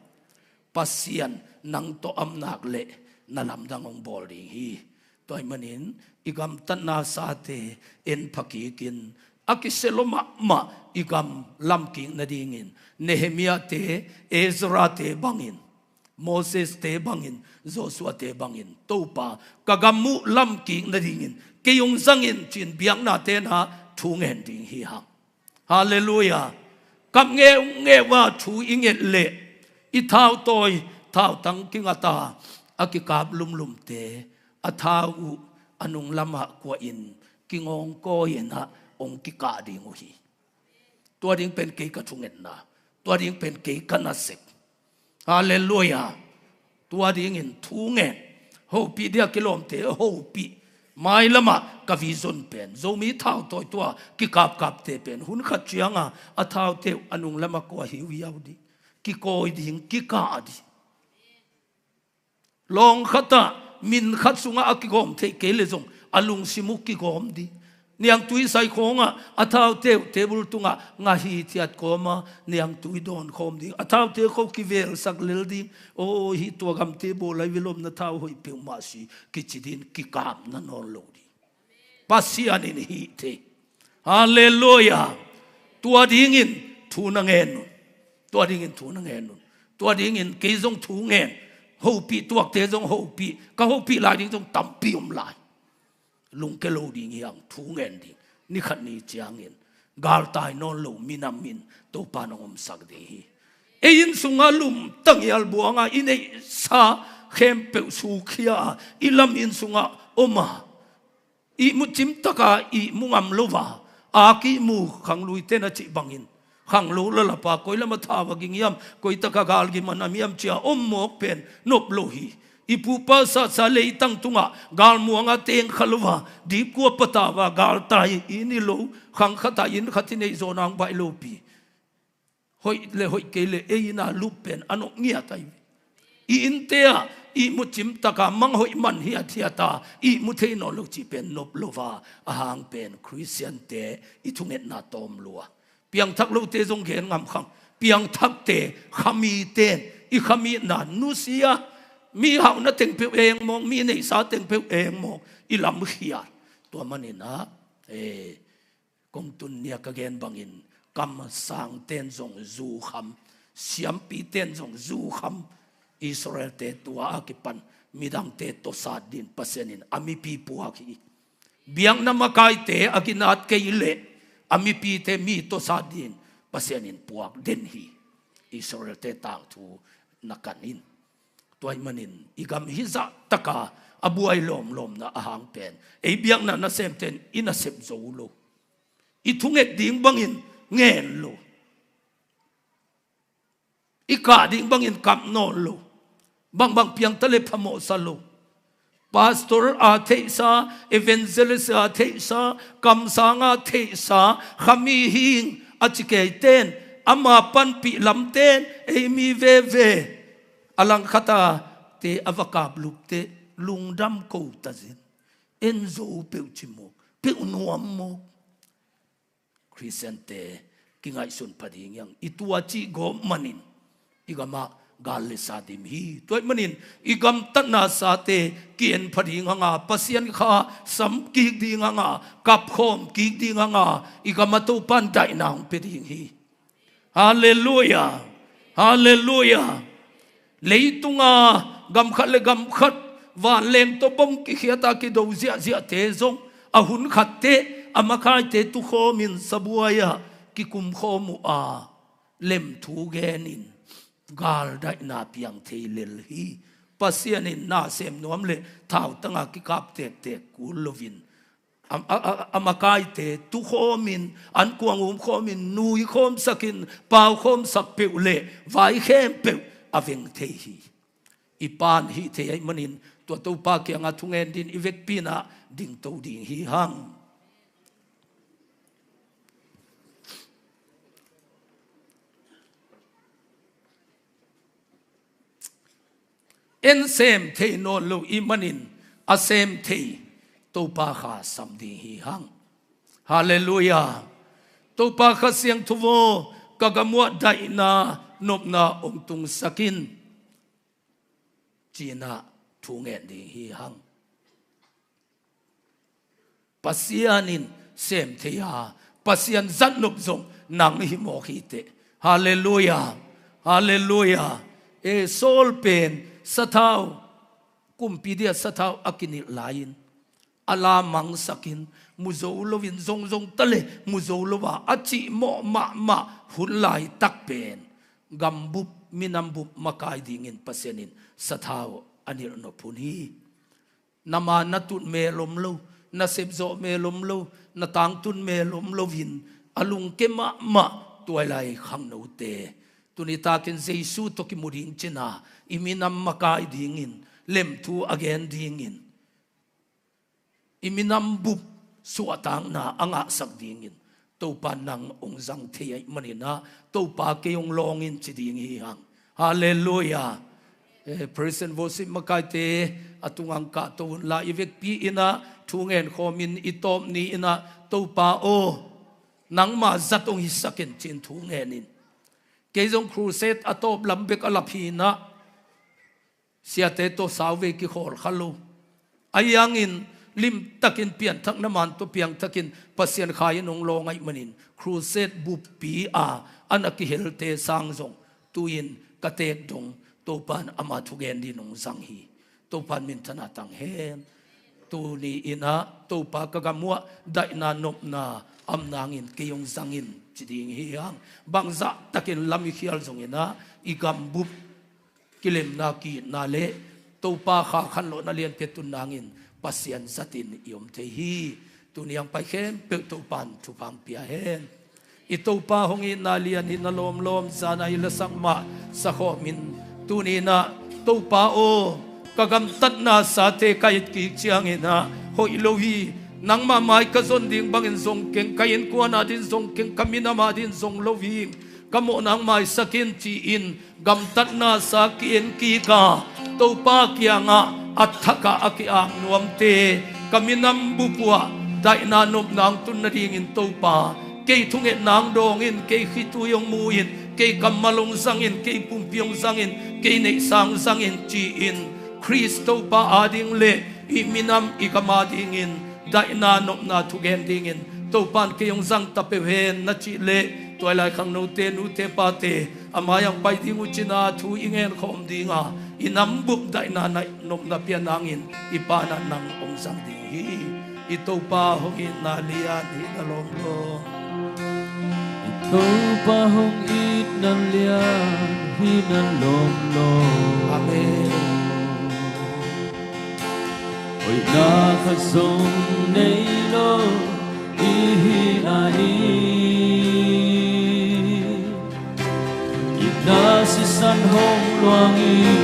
Pasian nang tawh om nak leh na lamdang hong bawl ding hi. Tua ahih manin i gamtatna sate en pha kikin a kisia lo mahmah i gam lamkik nadingin Nehemiah-te, Ezra-te bangin, Moses-te bangin, Joshua-te bangin, Topa ka gam uh lamkik nadingin kei hong zang in ci-in biakna tenah thu ngen ding hi hang. Halleluiah. Kap ngeungeu a thu i nget leh i thau tawi, thautang kingat a a kikap lumlumte a thau uh a nung lamah kuahin kingawngkawi in ah hong kikah ding uh hi. Tua ding pen kei ka thungetna, tua ding pen kei ka nasep. Halleluiah. Tua dingin thu ngen. Hopih dia kilawmte hopih. Mailamah ka vision pen Zomi thautawi tua kikapkapte pen hun khat cianga a thaute uh a nung lamah kua hiuhiau ding, kikawi ding, kikah ding. Lawng khatah min khat sungah a kigawm theih kei leh zong a lungsim uh kigawm ding. Niangtui sai khawngah a thaute uh table tungah ngah hithiat kawma niangtui dawn khawm ding. A thaute kho kivelsak lel ding. Aw, hih tua gamte bawl lai ve lawm, na thau hoih peuhmah si kici ding, kikapna nawn lo ding. Pasian in hih thei. Halleluiah. Tua dingin thu na ngen un. Tua dingin thu na ngen un. Tua dingin kei zong thu ngen. Hopih tuakte zong hopih. Ka hopih lai ding zong tampi om lai. Lungke lo ding hi hang, thu ngen ding. Ni khat ni ciangin galtai nawn lo minam in Topa nong omsak ding hi. Ei inn sungah lum tangial buanga i neihsa khempeuh sukhia a i lam inn sungah om a, ihmu cimtaka ihmu ngam lo a, a kihmu khanglui tena cih bangin khanglo lalapa koi lama thau a ging hiam, koi taka galgim a nam hiam cia om mawk pen nop lo hi. I pupa sasa leitang tungah galmuanga teng kha lo a, dipkua patau a galtai i ni lo, khang khatah inn khat i neih zawna hong baih lopi. Hoih le hoih kei le ei ina lup pen a nawh ngiat ahi. I innte ah ihmu cimtaka mang hoih man hiathiata ihmu thei nawn lo cih pen nop lo a, a hang pen Khristiante i thungetna tawm lua. Piangthak lote zong gen ngam khang. Piangthakte, khamiten i khamitna nusia, mi hauhna teng peuh eng mawng, mi neihsa teng peuh eng mawng i lamkhial. Tua maninah, eh, kong tun nia ka gen bangin kamsangten zong zukham, siampiten zong zukham. Israelte tua a kipan midangte tawsat din Pasian in a mipi puak hi. Biakna makaite a ginat kei leh a mipite mi tawsat din Pasian in puak den hi. Israelte tangthu na kan in. Tua ahih manin i gam hizah taka a buai lawmlawmna a hang pen ei biakna nasemten i nasep zo lo. I thunget ding bangin ngen lo. I kah ding bangin kap nawn lo. Bangbang piangta le phamawhsa lo. Pastor a theihsa, evangelist a theihsa, kamsang a theihsa, khami hing a ci keiten, ama panpih lamten ei mi veve a langkhata te a va kaplupte lungdam ko tazin. En zo peuh ci mawk, peuh nuam mawk. Khristiante kingaihsun pha ding hiang, i tua cih gawp manin i gamah gal le sa dim hi. Tua ahih manin i gamtatna sate ki-en pha ding hanga, Pasian kha sam kik ding hanga, kapkhawm kik ding hanga, i gamah Topan daihna hong pia ding hi. Halleluia. Halleluia. Leitunga gam khat le gam khat vanleng tawh bom kikhiata kido ziahziahte zong a hun khatte a makaite tukhawmin sabuai-ah kikumkhawm uh a, lemthu genin galdaihna piang thei lel hi. Pasian in na sem nuam le thautanga kikap tektek kul loin a, a, a, a makaite tukhawmin, ankuang umkhawmin, nuikhawmsakin, paukhawmsak peuh le vai khempeuh a veng thei hi. I pan hih thei ahih manin tua Topa kiangah thungen din i vekpi inah dingto ding hi hang. En sem thei nawn lo i hih manin a sem thei Topa kha sam ding hi hang. Halleluia. Topa Kha Siangtho aw, ka gam uah daihna nopna hong tungsak in, ci-inah thu ngen ding hi hang. Pasian in sem thei a, Pasian zatnop zong nang hi mawk hi teh. Halleluia. Halleluia. E, Saul pen sathau, kumpi dia sathau a kinilh lai-in a la mangsakin, mu zo loin, zongzong ta le mu zo lo a, a cihmawh mahmah hun laitak pen gambup, minambup makai dingin Pasian in sathau a nilhnop hun hi. Na ma na tut mel om lo, na sepzawh mel om lo, na tangtun mel om loin a lungke mahmah tuailai khangnote, tuni takin Jesu tawh kimu ding cina, i minam makai dingin, lemthu a gen dingin, i minambup suahtakna a ngahsak dingin Topa nang hong zang thei ahih maninah, Topa kei hong lawng in ci ding hi hang. Halleluia. Eh, praise and worship makaite a tungah hong kahto unla, i vekpi inah thu ngen khawmin i tawp ni inah, Topa aw, nangma zat hong hisak in ci-in thu ngen in. Kei zong crusade a tawp lam bek a lap hi inah, siate tawh sauvei kikhawl kha lo. Ahi hangin limtakin pianthakna man tawh piangthakin Pasian kha in hong lawng ahih manin crusade buppi a a na kihelte sang zong tu-in ka teek dong Topan ama thugen din hong zang hi. Topan minthanna tang hen. Tuni inah Topa ka gam uah daihna nopna om nangin kei hong zang in ci ding hi hang. Bangzah takin lam i khial zong inah i gambup kilemna, ki-itna le Topa kha khanlawhna lianpi a tun nangin Pasian zatin i om thei hi. Tuni hong pai khempeuh Topan thupha hong pia hen. I Topa hong itna lian hi na lawmlawm, zana i lasak mah sakhawmin tuni inah, Topa aw, ka gamtatna sate ka et kik cianginah hoih lo hi. Nangma mai ka zon ding bangin zong keng, ka innkuan adin zong keng, ka minam adin zong lo hi. Ka mawhna hong maisak in ci-in gamtatna sa ki-en kik a, Topa kiangah a thakah a ki-ak nuamte, ka minam bup uah daihna nopna hong tun nadingin Topa, kei thungetna hong dawng in, kei khitui hong mu in, kei kammal hong zang in, kei pumpi hong zang in, kei neihsa hong zang in ci-in Khrist Topa ading le i minam i gam adingin daihna nopna thugen dingin Topan kei hong zang ta peuh hen na cih leh, tuailai khangnote, nute pate, a mai-ah hong pai ding uh cina thu i ngen khawm dinga, i nambup daihna nai nopna pia nangin i panah nang hong zang ding hi. I Topa hong itna lian hi na lawmlawm. I Topa hong itna lian hi na lawmlawm. Amen. Hoihna khat zong nei lo i hihna hi. Itna sisan hong luang in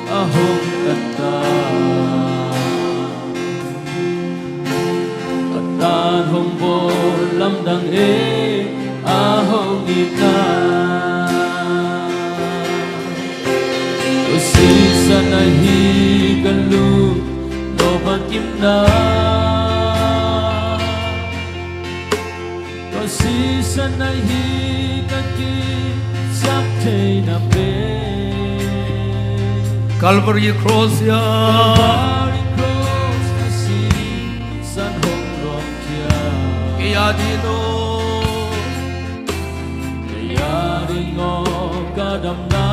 a hong katta, a tan hong bawl lamdang e a Kimna tua sisan ahi ka kisap theihna pen Calvary Cross ah Calvary Cross ah sisan hong luangkhia kei a ding aw. Kei a ding aw ka damna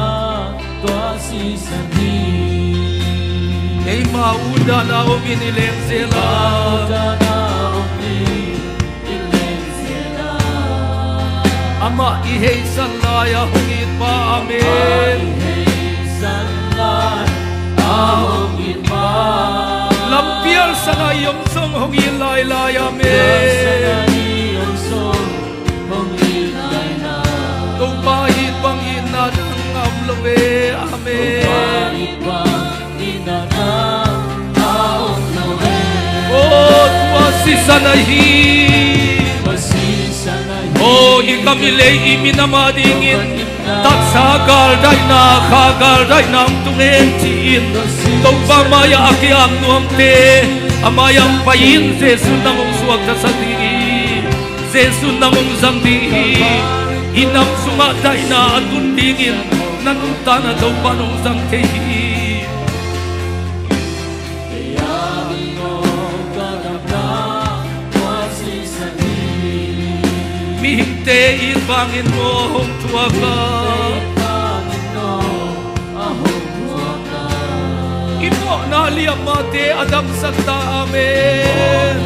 tua sisan hi. Keima utdan a om in i leng zel a. Keima utdan a om in i leng zel a. Amah i heisan lai a hong it pa, amen. Amah i heisan lai a hong it pa. Lampial san a i om zong hong it lailai, amen. Topa it bang itna dang a om lo e, amen. Aw, tua sisan ahi. Aw, i gam i lei i minam a dingin taksa galdaihna, kha galdaihna hong tung hen ci-in Topa mai-ah a ki-ap nuamte a mai-ah hong pai in. Jesu nang hong suaktasak ding hi. Jesu nang hong zang ding hi. I nam sungah daihna a tun dingin na nuntakna Topa nong zang thei hi. Mihingte it bangin maw hong thuak a. I mawhna liammate a damsak ta, amen.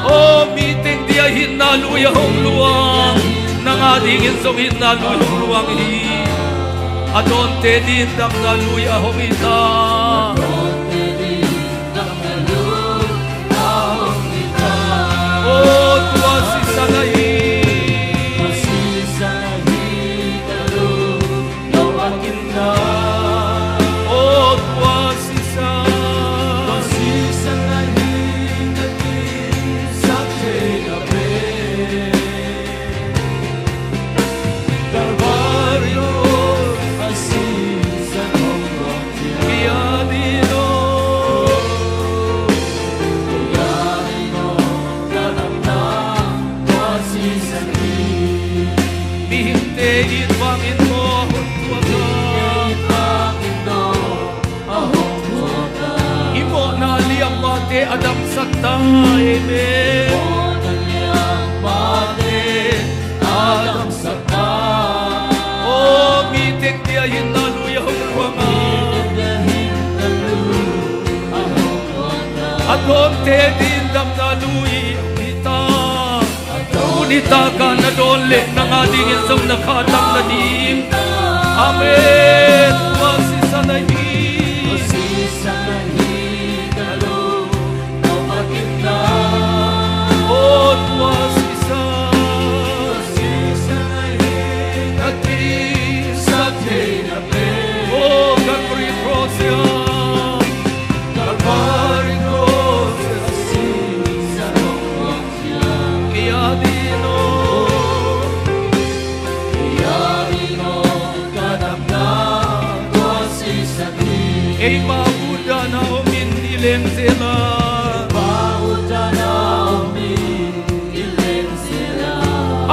Aw, mi teng dia hinna lui a hong luang, nang a dingin zong hinna lui hong luang hi. A dawnte ding damna lui a hong hi ta. Aw, tua sisan ahi. Aw, tua sisan. Tua sisan ahi ka kisap theihna pen. Calvary Cross a sisan hong luangkhia kei a ding aw. Kei a ding aw ka damna tua sisan hi. Mihingte it bangin maw hong thuak a. I mawhna liammate a damsak ta, amen. Aw, mi teng dia hinna lui a hong luang a. A dawnte ding damna lui hong hi ta. Tuni takah na dawn leh nang a dingin zong na kha tam na ding. Amen. Tua sisan ahi. Aw, tua sisan. Ka kisap theihna pen. Aw, Calvary Cross ah. Calvary Cross ah. Kei a ding aw. Kei a ding aw ka damna tua sisan hi. Keima utdan a om in i leng zel a. Keima utdan a om in i leng zel a.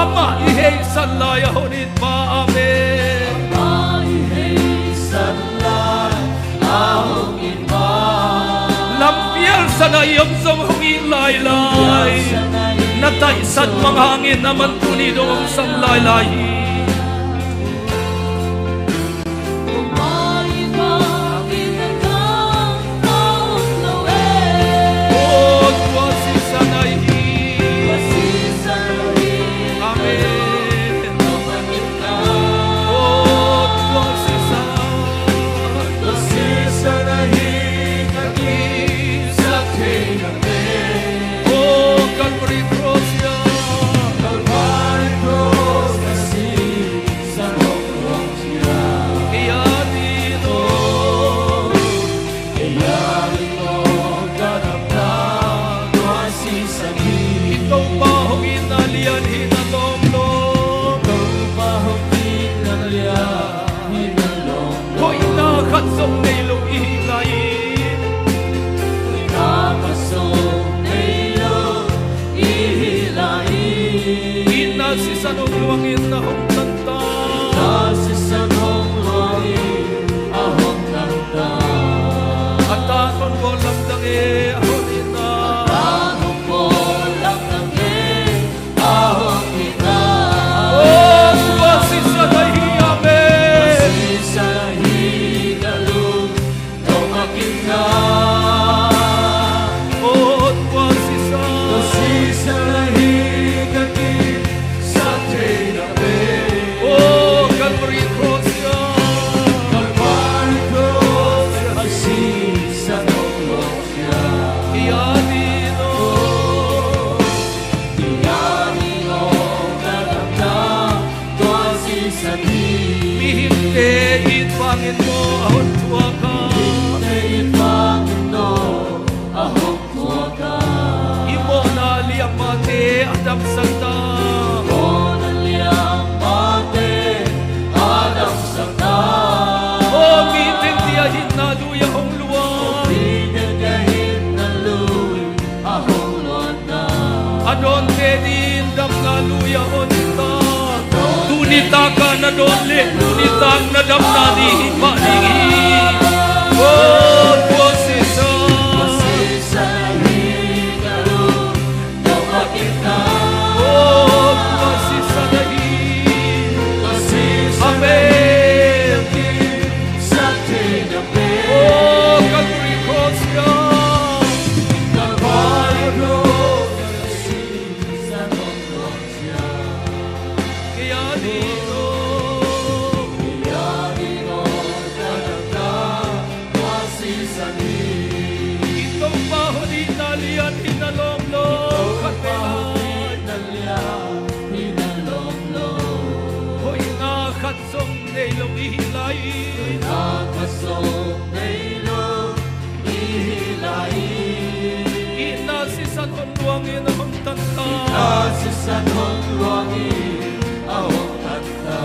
Amah i heisan lai a hong it pa, amen. Amah i heisan lai a hong it Lampial san a i om zong hong it lailai. Na taihsan mang hangin aman tuni dong hong sam lailai hi. Aw, tua sisan ahi. Amen. Aw, tua sisan. Tua sisan ahi ka kisap theihna pen. Aw, Calvary Cross ah. Calvary Cross ah sisan hong luangkhia kei a ding aw. Kei a ding aw ka damna tua sisan hi. I Topa hong itna lian hi na lawmlawm. I Topa hong itna lian hi na lawmlawm. Hoih khat zong nei lo i hi lai. Itna sisan hong luangin a hong tan ta. A tan hong bawl lamdang e, a hong itna. Oh, tua sisan ahi, amen. Oh, tua sisan. Oh, Calvary Cross ia. Calvary Cross ia. Hi a ding aw. Mihingte it vangin maw a hong thuak a. I mawhna liammate a damsak ta. Aw, mite tia hinna lui a hong luang. A dawnte ding damna lui a hong ta. Tuni tak a na dawn leh tuni tak na damna ni hi pah ding hi. Oh, tua sisan. Oh, tua sisan ahi. Amen. Oh, Calvary Cross ia. Kei a ding aw. I Topa hong itna lian hi na lawm lo. Khat vei lai. Hoihna khat zong nei lo i hi lai. Hoihna khat zong nei lo i hi lai. Itna sisan hong luangin a hong tan ta. Itna sisan hong luangin a hong tan ta.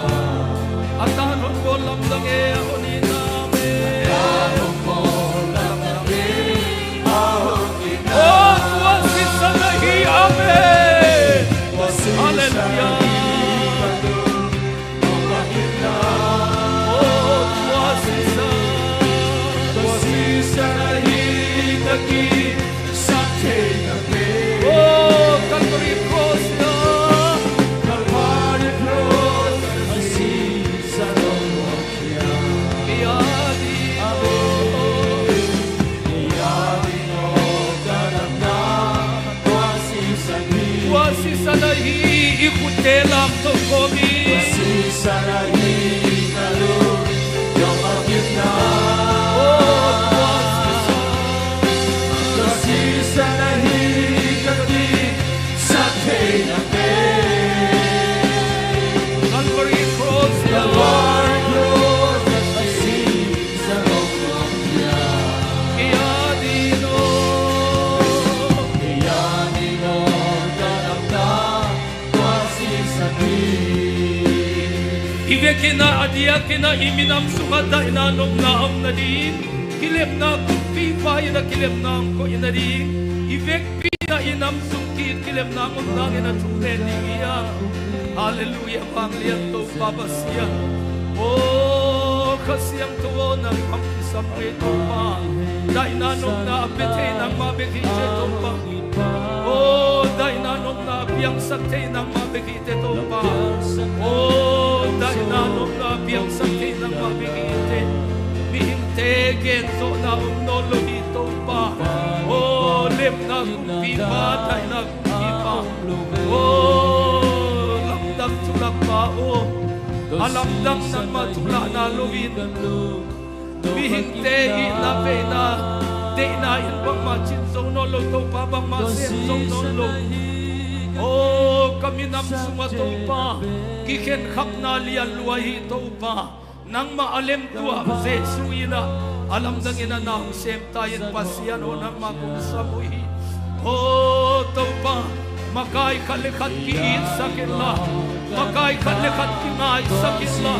A tan hong bawl lamdang e, a hong itna, amen. A tan hong bawl lamdang e, a hong itna. Oh, tua sisan ahi, amen. Tua sisan ahi. Halleluiah. Tua sisan ahi, i khutte lamto kawm hi. Tua sisan ahi, ka lungdam a kitna. Oh, tua sisan. Tua sisan ahi, ka kisap theihna pen. Calvary Cross, Calvary Cross, a sisan hong luang hi a. Kei a ding aw. Kei a ding aw, ka damna. I vekin ah, a diakin ah, i minam sungah daihna nopna a om nading, kilemna kumpipa in ah kilemna hong koih nading, i vekpi in ah i nam sung ki-it kilemna hong om nadingin a thungen ding hi a. Halleluiah, vanglian Topa Pasian. Aw Kha Siangtho aw, nangmah hong kisam ngei Topa. Daihna nopna a pia thei nangmah bek hi teh Topa. Aw daihna nopna a piangsak thei nangmah bek hi teh Topa. Aw daihna nopna a piangsak thei nangmah bek hi teh. Mihingte genzawhna om nawn lo hi Topa. Aw lemna kumpipa, daihna kumpipa. Aw lamdang thulakpa aw. A lamdang nangmah thulahna loin mihingte itna veina deihna in bangmah cin zo nawn lo Topa, bangmah sem zo nawn lo. Aw ka minam sungah Topa, kikhenkhapna lian lua hi Topa. Nangmah a lemtuah Jesuh in ah a lamdang in ah na hong sem ta in Pasian aw, nangmah kong sam uh hi. Aw Topa, makai khat le khat ki-itsak inla, Makai khat le khat kingaisak inla,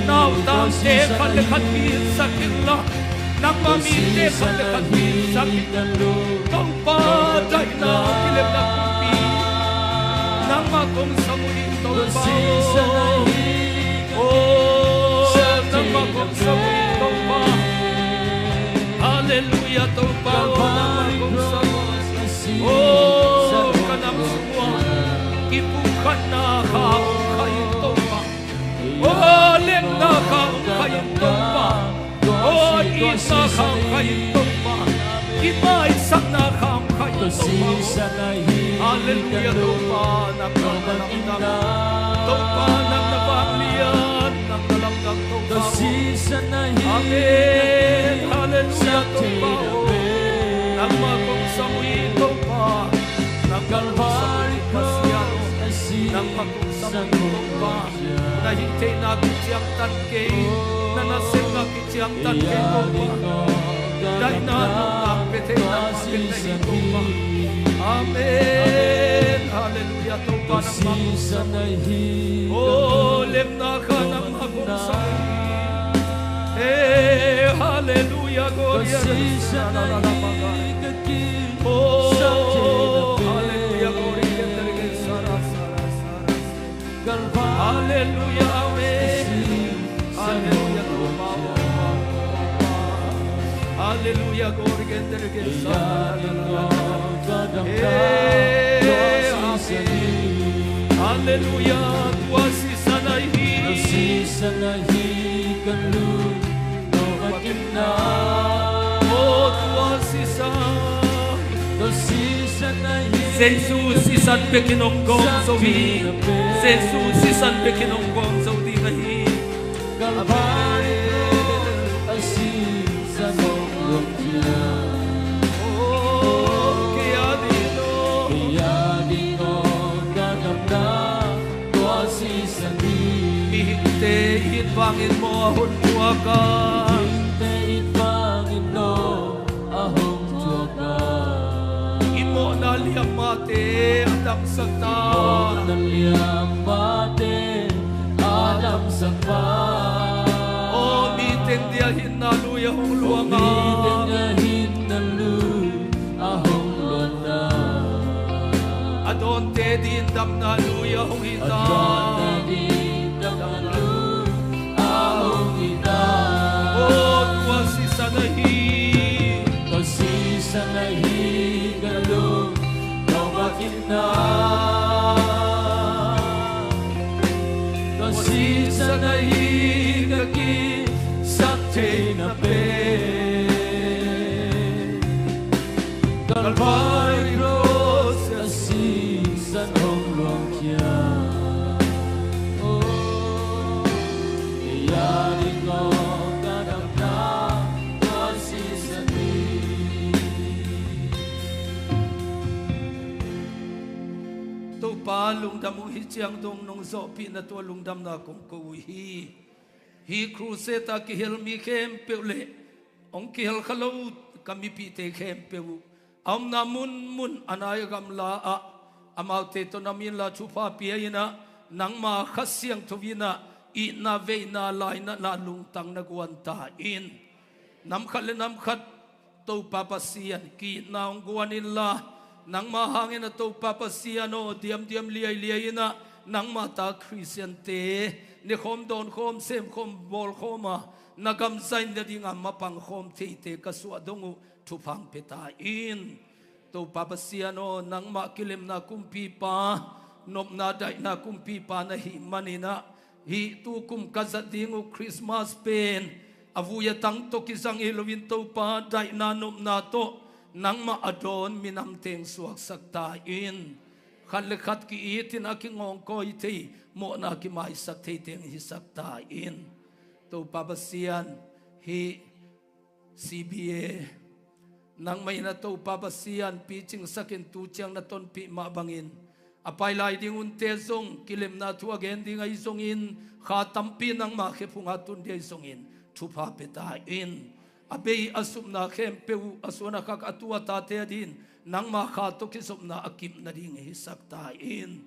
nautangte khat le khat kiitsak inla, nangma mite khat le khat kiitsak inla, Topa, daihna kilemna kumpi nangma kong sam uh hi, Topa. Oh, nangma kong sam uh hi, Topa. Halleluiah, Topa, oh, nangma kong sam uh hi. Oh, ka nam sung ua kipumkhatna kha hong kha in, Topa. Oh, lemna kha hong kha in, Topa. Oh, itna kha hong kha in, Topa. Kimaisakna kha hong kha in, Topa. Halleluiah, Topa, nang na lamdang. Topa, nang na vanglian, nang na lamdang, Topa. Amen. Halleluiah, Topa. Nangma kong sam uh hi, Topa. Nangma kong sam uh hi, Pasian. Nangma kong sam uh hi, Topa. Na hih theihna kiciangtan kei, na nasepna kiciangtan kei, Topa. Daihna nopna pia thei nangmah bek na hi, Topa. Amen. Halleluiah, Topa, nangma kong sam uh hi. Oh, lemna kha nangma kong sam uh hi. Eh, halleluiah, gloria. Oh, halleluiah, gloria. Halleluiah, amen. Halleluiah, Topa. Halleluiah, glory, glory, glory. Eh, amen. Halleluiah, tua sisan ahi. Oh, tua sisan. Jesu sisan bekin hong gawm zo hi. Jesu sisan bekin hong gawm zo ding ahi. Mihingte it vangin maw a hong thuak a? Mihingte it vangin maw a hong thuak a? I mawhna liammate a damsak ta. Mawhna liammate a damsak ta. Aw, mi teng dia hinna lui a hong luang a. Mi teng dia hinna lui a hong luang a. A dawnte din damna lui a hong hi ta. A dawnte din damna lui a hong hi ta. Aw, tua sisan ahi. Tua sisan ahi ka lung, tua vakinna. Tua sisan ahi ka kisaktheihna pen. Calvary cross a sisan hong luangkhia. Oh, kei a ding a ka damna tua sisan hi. Topa lungdam uh hi ciang dong nong zawhpihna tua lungdamna kong ko uh hi. Hih crusade a kihel mi khempeuh le hong kihel kha lo ka mipihte khempeuh uh a omna munmun a nai a gamla ah amaute tawh na min la thupha pia in ah nangma Kha Siangtho in ah itna veina lainatna lungtang na guan ta in. Nam khat le nam khat Topa Pasian, ki-itna hong guan inla, nangma hangin a Topa Pasian aw, diamdiam liailiai in ah nangma ta Khristiante nekhawm, dawnkhawm, semkhawm, bawlkhawm a na gam zain nading a mapangkhawm theite ka suah dong uh, thupha hong pia ta in. Topa Pasian aw, nangmah kilemna kumpipa, nopna daihna kumpipa na hih manin ah, hih tukum ka zat ding uh Christmas pen a vui a tang tawh kizang hi loin Topa, daihna nopna tawh nangmah a dawn minam teng suaksak ta in. Khat le khat ki-it in a kingawngkawi thei, mawhna kimaisak thei teng hisak ta in. Topa Pasian, hih C B A nangmah in a Topa Pasian picingsak in tu ciang na tonpih mah bangin a pai lai ding hunte zong kilemna thu a gen ding ahi zongin, kha tampi nangma khephung a tun ding ahi zongin thupha pia ta in. A bei a supna khempeuh uh a suan a khak a tu a tate a din nangma kha tawh kizopna a kip nading hisak ta in.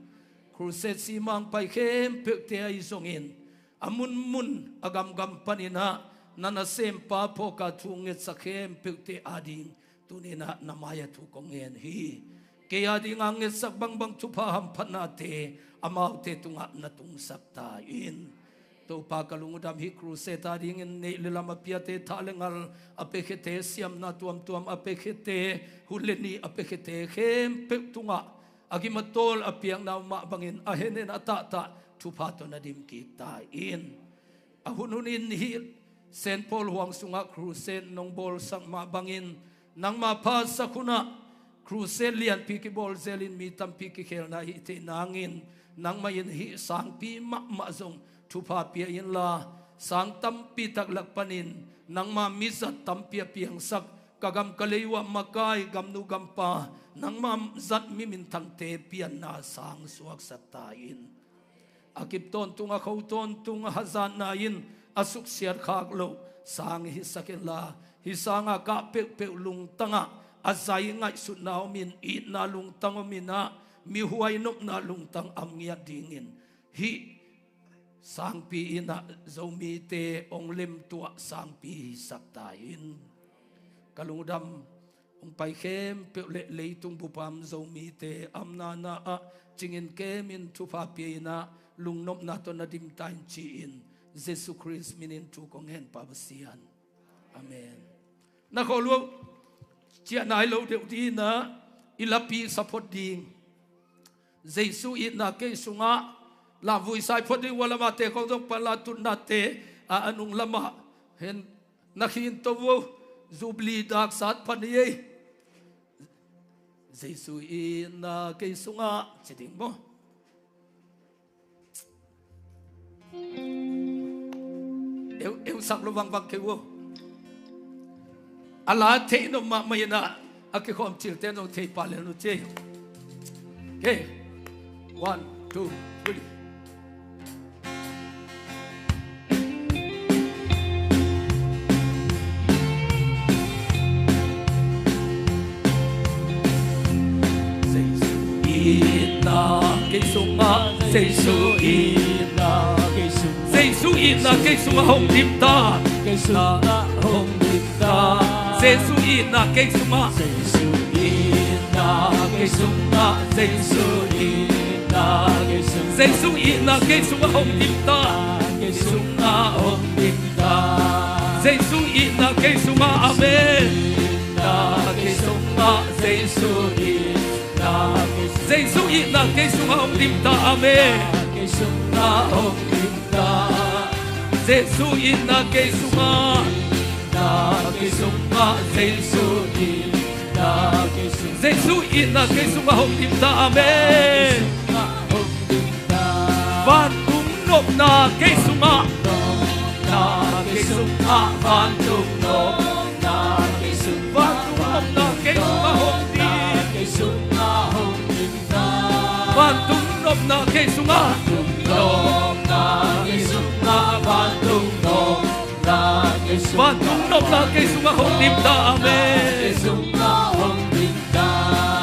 Crusade simang pai khempeuhte ahi zongin a munmun a gamgam paninah na nasempa phawka thu ngetsak khempeuhte ading tuninah na mai-ah thu kong ngen hi. Kei adinga ngetsak bangbang thupha hamphatnate amaute tungah na tungsak ta in. Topa ka lungdam hi, crusade adingin neih le lam a piate, thah le ngal a piakhete, siamna tuamtuam a piakhete, hun le ni a piakhete khempeuh tungah a gim a tawl a piakna uh mah bangin a hennen a tahtah thupha tawh na dim kik ta in. A hunhunin hih Saint Paul huang sungah crusade nong bawlsak mah bangin nangma phatsak hunah crusade lianpi kibawl zelin mi tampi kikhelna hih theih nangin nangmah in hih sangpi mahmah zong thupha pia inla, sang tampi tak lak panin nangma mizat tampi a piangsak, ka gam ka lei uh a makai gamnu gampa, nangma zat mi minthangte pianna sang suaksak ta in. A kip tawntung a kho tawntung a hazatna in a suksiat khak loh sang hisak inla, hih sanga kah peuhpeuh lungtangah a zai ngaihsutna omin, itna lungtang ominah mihuai nopna lungtang am ngiat dingin hih sangpi inah Zomite hong lemtuah sangpi hisak ta in. Ka lungdam, hong pai khempeuh le leitung bupam Zomite amnana ah cingin kemin thupha pia inah lungnopna tawh na dim ta in ci-in Jesu Khrist minin thu kong ngen, Pa Pasian. Amen. Na khawl uh, ciah nai lo deuh dinah i lapi sa phot ding. Jesu itna kei sungah lamvui sai phot ding uh a, lamate khong zong panla tutnate a, a nung lamah hen na khin to uh, Jubilee daksat phan hi ei. Jesu itna kei sungah ci ding maw? Eu, eu sak lo vangvang kei uh. A la theih nop mahmah inah a kikhawm cilte nong thei pah le nu ci. Okay. One, two, three. Jesu itna kei sungah, Jesu itna kei sungah, Jesu itna kei sungah hong dim ta, kei sungah hong dim ta. Jesu itna kei sungah, Jesu itna kei sungah, Jesu itna kei sungah, Jesu itna kei sungah hong dim ta, kei sungah hong dim ta. Jesu itna kei sungah, amen. Itna kei sungah, Jesu itna kei sungah, Jesu itna kei sungah hong dim ta, amen. Kei sungah hong dim ta. Jesu itna kei sungah, itna kei sungah, Jesu itna kei sungah, Jesu itna kei sungah hong dim ta, amen. Kei sungah hong dim ta. Vantung nopna kei sungah, nopna kei sungah, vantung nopna kei sungah, vantung nopna kei sungah hong dim, kei sungah hong dim ta. Vantung nopna kei sungah, vantung nopna kei sungah, vantung nopna kei sungah, vantung nopna kei sungah hong dim ta, amen. Kei sungah hong dim ta.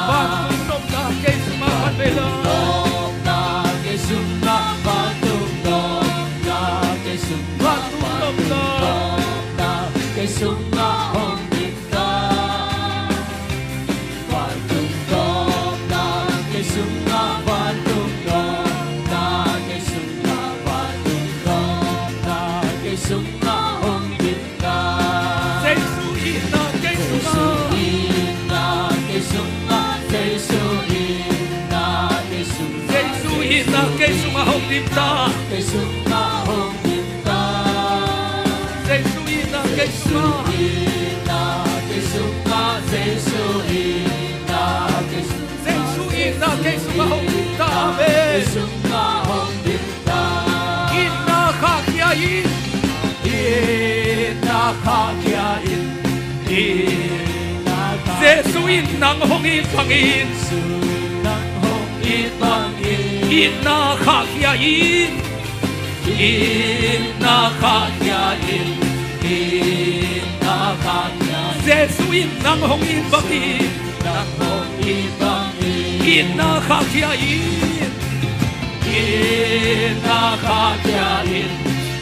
Vantung nopna kei sungah, van vei la. Nopna kei sungah, vantung nopna kei sungah, vantung nopna, nopna kei sungah hong dim ta. Vantung nopna kei sungah, vantung nopna kei sungah, vantung nopna kei sungah hong dim ta. Jesu itna kei sungah, Jesu itna kei sungah, Jesu itna kei sungah, Jesu itna kei sungah hong dim ta, kei sungah hong dim ta. Jesu itna kei sungah, Jesu itna kei sungah, Jesu itna kei sungah, Jesu itna kei sungah hong dim ta, amen. Kei sungah hong dim ta. Itna khahkhia in, itna khahkhia in, itna khahkhia in. Jesu in nang hong it bangin, Jesu in nang hong it bangin, itna khahkhia in. Itna khahkhia in, itna khahkhia in. Jesu in nang hong it bangin, nang hong it bangin, itna khahkhia in. Itna khahkhia in,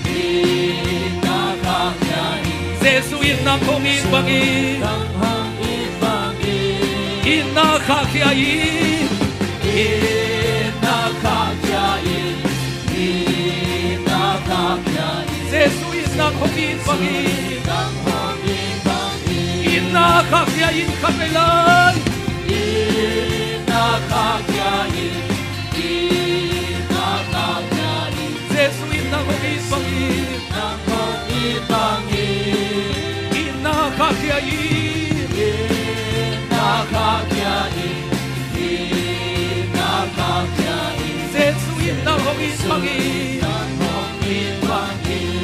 itna khahkhia in. Jesu in nang hong it bangin, nang hong it bangin. Itna khahkhia in, itna khahkhia in, itna khahkhia in. Jesu in nang hong it bangin, nang hong it bangin. Itna khahkhia in khat vei lai. Itna khahkhia in, itna khahkhia in. Jesu in nang hong it bangin, nang hong it bangin. Itna khahkhia in, itna khahkhia in, itna khahkhia in. Jesu in nang hong it bangin, nang hong it bangin.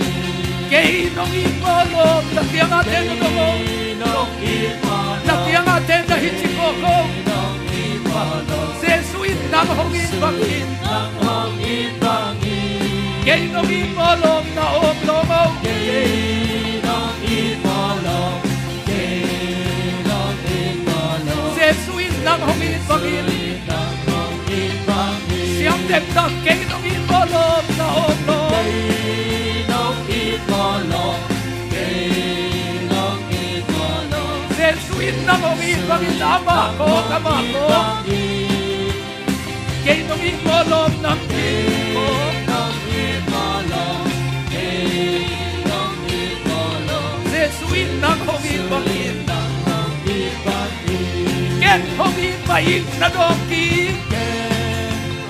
Kei nong it mawk lo, na kiangah te na dong o. Kei nong it mawk lo. Na kiangah te na hi ci kawk o. Kei nong it mawk lo. Jesu in nang hong it bangin, nang hong it bangin. Kei nong it mawk lo, na om lo maw. Kei nong it mawk lo. Kei nong it mawk lo. Jesu in nang hong it bangin. Siam dektak, kei nong it mawk lo, na om lo. Kei nong it mawk lo, kei nong it mawk lo. Jesu in nang hong it bangin, amah kawk, amah kawk. Kei nong it mawk lo, nang kawk. Kei nong it mawk lo, kei nong it mawk lo. Jesu in nang hong it bangin, nang hong it bangin. Ken hong it mah ing, na dawng kik. Ken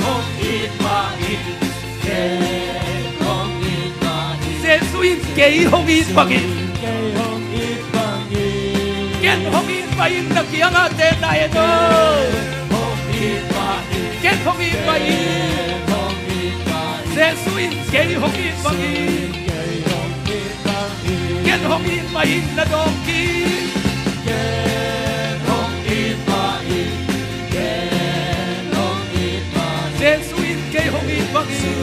hong it mah ing, ken hong it mah ing. Jesu in kei hong it bangin, kei hong it bangin. Ken hong it mah ing, na kiangah te na en o. Ken hong it mah ing, ken hong it mah ing. Ken hong it mah ing. Jesu in kei hong it bangin, kei hong it bangin. Ken hong it mah ing, na dawng kik. Ken hong it mah ing, ken hong it mah ing. Jesu in kei hong it bangin,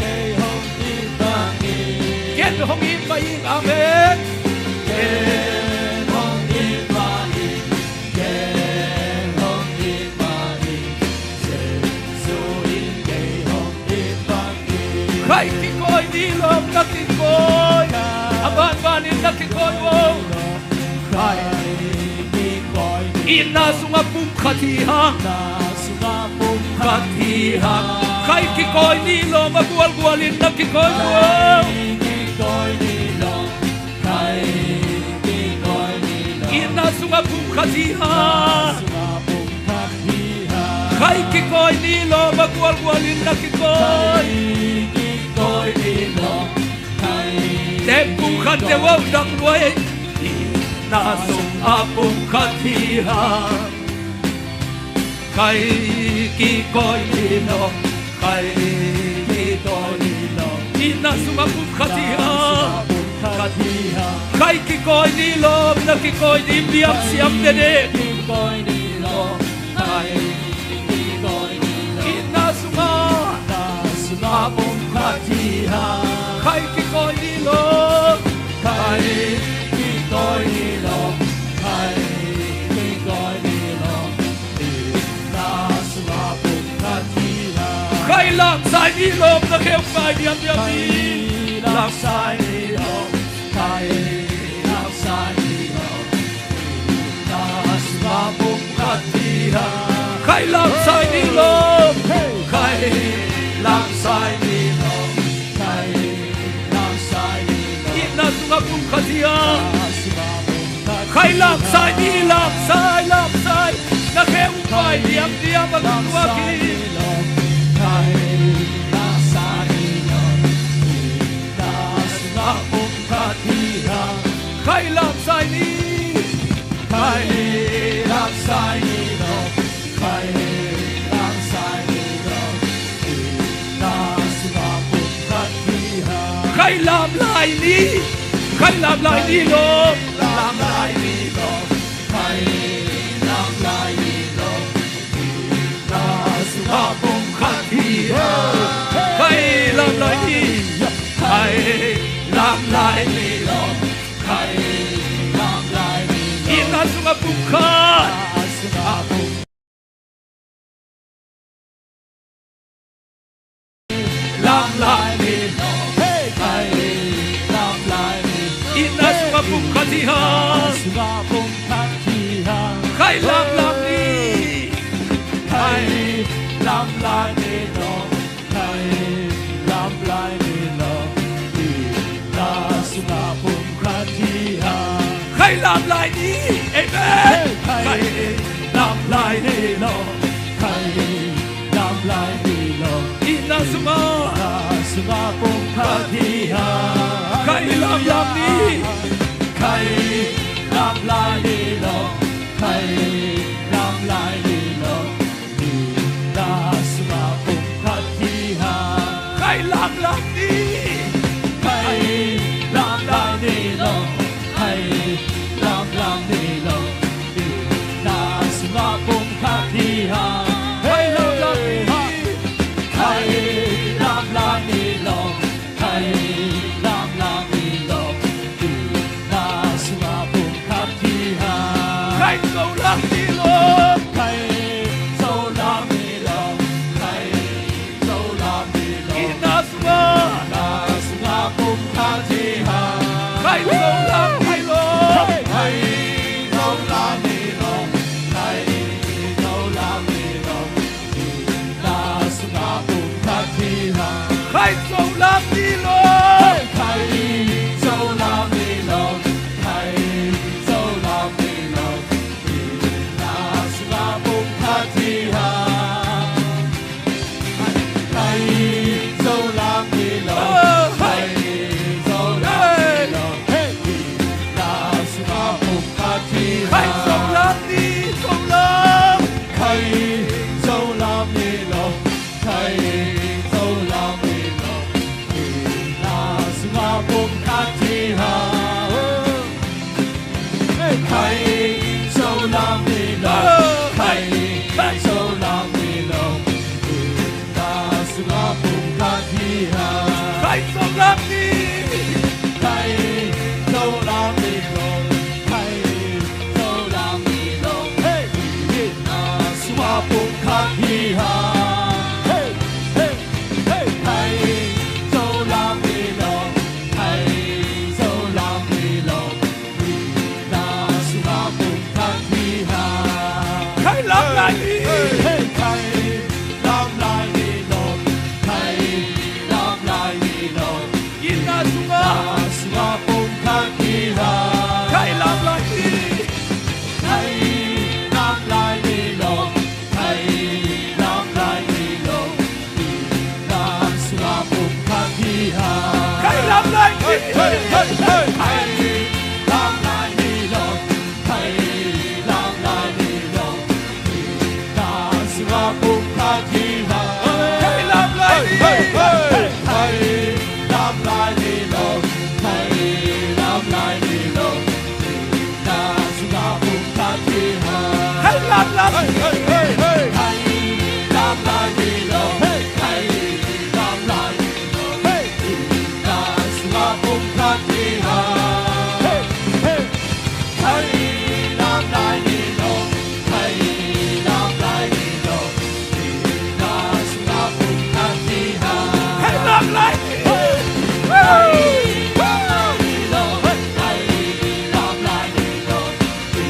kei hong it bangin. Ken hong it mah ing, amen. Ken hong it mah ing, ken hong it mah ing. Jesu in kei hong it bangin. Khai kikawi ni lo, na kikawi. A banbanin na kikawi o. Khai kikawi ni. Itna sungah pumkhat hi hang. Itna sungah pumkhat hi hang. Khai kikawi ni lo, a gualgualin na kikawi o. Khai kikawi ni lo. Itna sungah pumkhat hi hang. Khai kikawi ni lo, a gualgualin na kikawi. Tep pumkhat deuh a dak luai. Itna sungah pumkhat hi hang. Khai kikawi ni lo, khai kikawi ni lo. Itna sungah pumkhat hi hang. Khai kikawi ni lo, na kikawi ni, biang siam dede. Itna sungah, itna sungah pumkhat hi hang. Khai kikawi ni lo, khai kikawi ni lo, khai kikawi ni lo. Khai lamsai ni lo, na khe hong pai diamdiam ni. Lamsai ni lo, khai lamsai ni lo. Itna sungah pumkhat hi hang. Khai lamsai ni lo, khai lamsai ni lo, khai lamsai ni lo. Itna sungah pumkhat hi hang. Khai lamsai ni, lamsai, lamsai. Na khe hong pai diamdiam a lungtuak hi. Khai lamsai ni. Khai lamlai ni. Khai lamlai ni lo. Itna sungah pumkhat hi hang. Khai lamlai ni. Khai lamlai ni lo. Khai lamlai ni lo. Itna sungah pumkhat. Lamlam ni. Khai lamlam ni lo. Khai lamlam ni lo. I na sungah pumkhat hi hang. Khai lamlam ni. Amen. Khai lamlam ni lo. Khai lamlam ni lo. I na sungah. Na sungah pumkhat hi hang. Khai lamlam ni. Khai lamlam ni lo. Khai lamlam ni lo. I na sungah pumkhat hi hang. Khai lamlam ni. Khai lamlam ni lo. Khai lamlam ni lo. I na sungah pumkhat hi hang. Khai lamlam ni. Khai lamlam ni lo. Khai lamlam ni lo. I na sungah pumkhat hi hang. Khai Zolam ni lo. Khai Zolam ni lo. Khai Zolam ni lo. I na sungah. Na sungah pumkhat hi hang. Khai Zolam ni lo. Khai Zolam ni lo. Khai Zolam ni lo. I na sungah pumkhat hi hang. Khai Zolam ni lo. Khai Zolam ni lo. Khai Zolam ni lo. I na sungah pumkhat hi hang. Khai Zolam ni lo. Khai Zolam ni lo. I na sungah pumkhat hi hang. Khai Zolam ni, Zolam. Khai Zolam ni lo. Khai Zolam ni lo. I na sungah pumkhat hi hang. Khai Zolam ni lo. Khai Zolam ni lo. I na sungah pumkhat hi hang. Khai Zolam ni. Khai Zolam ni lo. Khai Zolam ni lo. Hey. I na sungah pumkhat hi hang. Hey, hey, hey. Khai Zolam ni lo. Khai Zolam ni lo. I na sungah pumkhat hi hang. Khai lamlam ni. Hey, hey, khai lamlam ni lo. Khai lamlam ni lo. I na sungah. Na sungah pumkhat hi hang. Khai lamlam ni. Khai lamlam ni lo. Khai lamlam ni lo. I na sungah pumkhat hi hang. Khai lamlam ni. Hey, hey, hey. Khai lamlam ni lo. Khai lamlam ni lo. I na sungah pumkhat hi hang. Khai lamlam ni. Hey, hey, hey. Khai lamlam ni lo. Khai lamlam ni lo. I na sungah pumkhat hi hang. Khai lamlam. Hey, hey, hey, hey. Khai lamlam ni lo. Hey. Khai lamlam ni lo. Hey. I na sungah pumkhat hi hang. Hey, hey. Khai lamlam ni lo. Khai lamlam ni lo. I na sungah pumkhat hi hang. Khai lamlam ni. Hey. Khai lamlam ni lo. Khai lamlam ni lo. I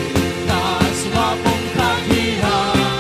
na sungah pumkhat hi hang.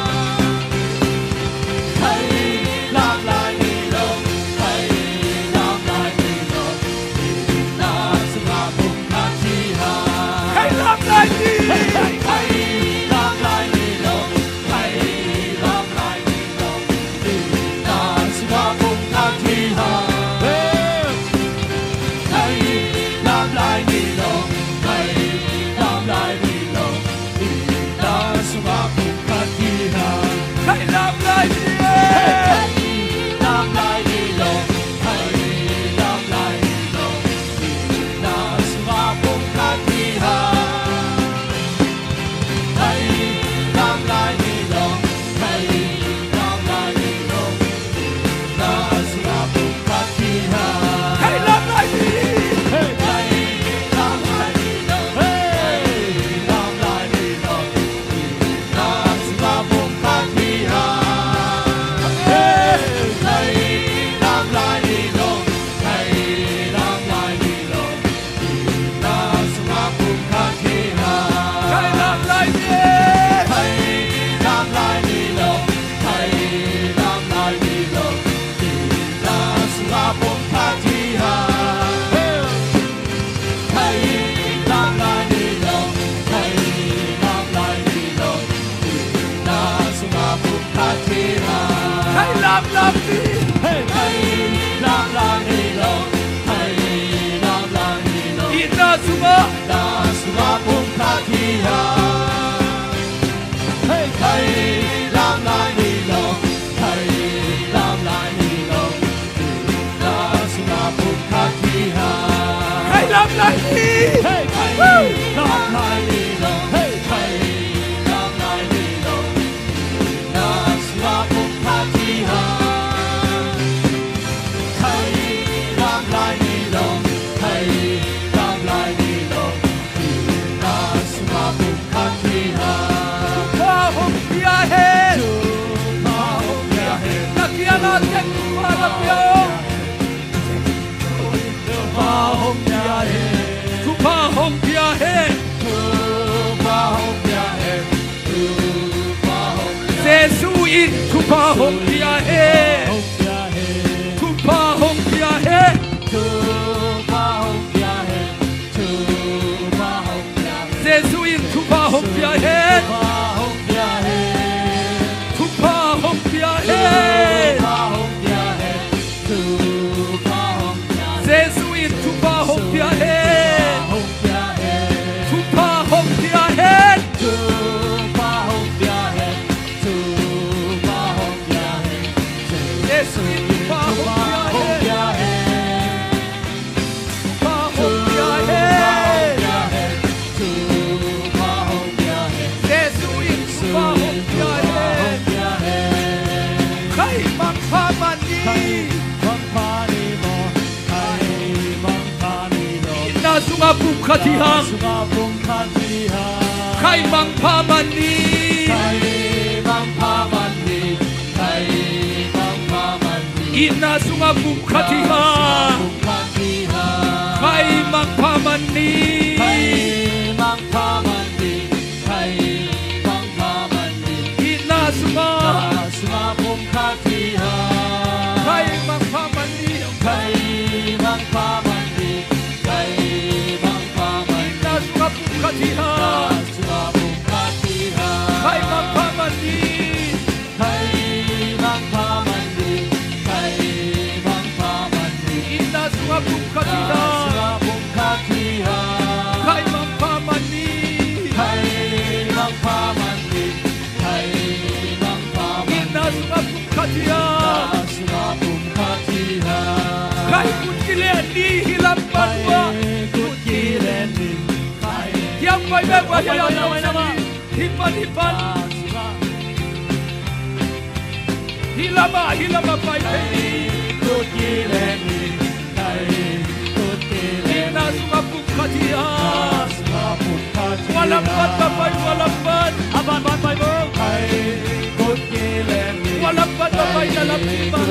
Lampi. Hey. Kai lam lai ni lo, kai lam lai ni lo. Itna sungah, itna sungah pumkhat hi hang. Hey. Kai lam lai ni lo, kai lam lai ni lo. Itna sungah pumkhat hi hang. Kai lam lai ni. Hey. Kai lam lai ni lo, hey. Kai lam lai ni lo. Thupha hong pia hen. Thupha hong pia hen. Na kiangah teng thupha na pia hong. Thupha hong pia hen. Thupha hong pia hen. Thupha hong pia hen. Jesu in thupha hong pia hen. Thupha hong pia hen. Thupha hong pia hen. Thupha hong pia hen. Jesu in thupha hong pia hen. Thupha hong pia hen. Thupha hong pia hen. Thupha hong pia hen. Thupha hong pia hen. Jesu in thupha hong pia hen. Thupha hong pia hen. Thupha hong pia hen. Thupha hong pia hen. Thupha hong pia hen. Jesu in thupha hong pia hen. Thupha hong pia hen. Thupha hong pia hen. Jesu in thupha hong pia hen. Khai mangpha man ni. Khai mangpha ni maw. Khai mangpha ni maw. Itna sungah pumkhat hi hang. Itna sungah pumkhat hi hang. Khai mangpha man ni. Khai mangpha man ni. Khai mangpha man ni. Itna sungah pumkhat hi hang. Khai mangpha man ni. Khai mangpha man ni. Khai mangpha man ni. Itna sungah. Itna sungah pumkhat hi hang. Khai mangpha man ni. Khai mangpha man ni. Khai mangpha man ni. Itna sungah pumkhat hi hang. Itna sungah pumkhat hi hang. Khai mangpha man ni. Khai mangpha man ni. Khai mangpha man ni. Itna sungah pumkhat hi hang. Itna sungah pumkhat hi hang. Khai mangpha man ni. Khai mangpha man ni. Khai mangpha man ni. Itna sungah pumkhat hi hang. Itna sungah pumkhat hi hang. Khai kut kilen ni hi lam pan uh ah. Khai kut kilen ni. Khai. Hiam pai bek uh ah, hiam pai bek uh ah. Hi pan, hi pan. Hi lamah, hi lamah pai thei ni. Itna sungah pumkhat hi hang. Tua lam pan va pai, tua lam pan. Tua lam pan va pai, na lam pan.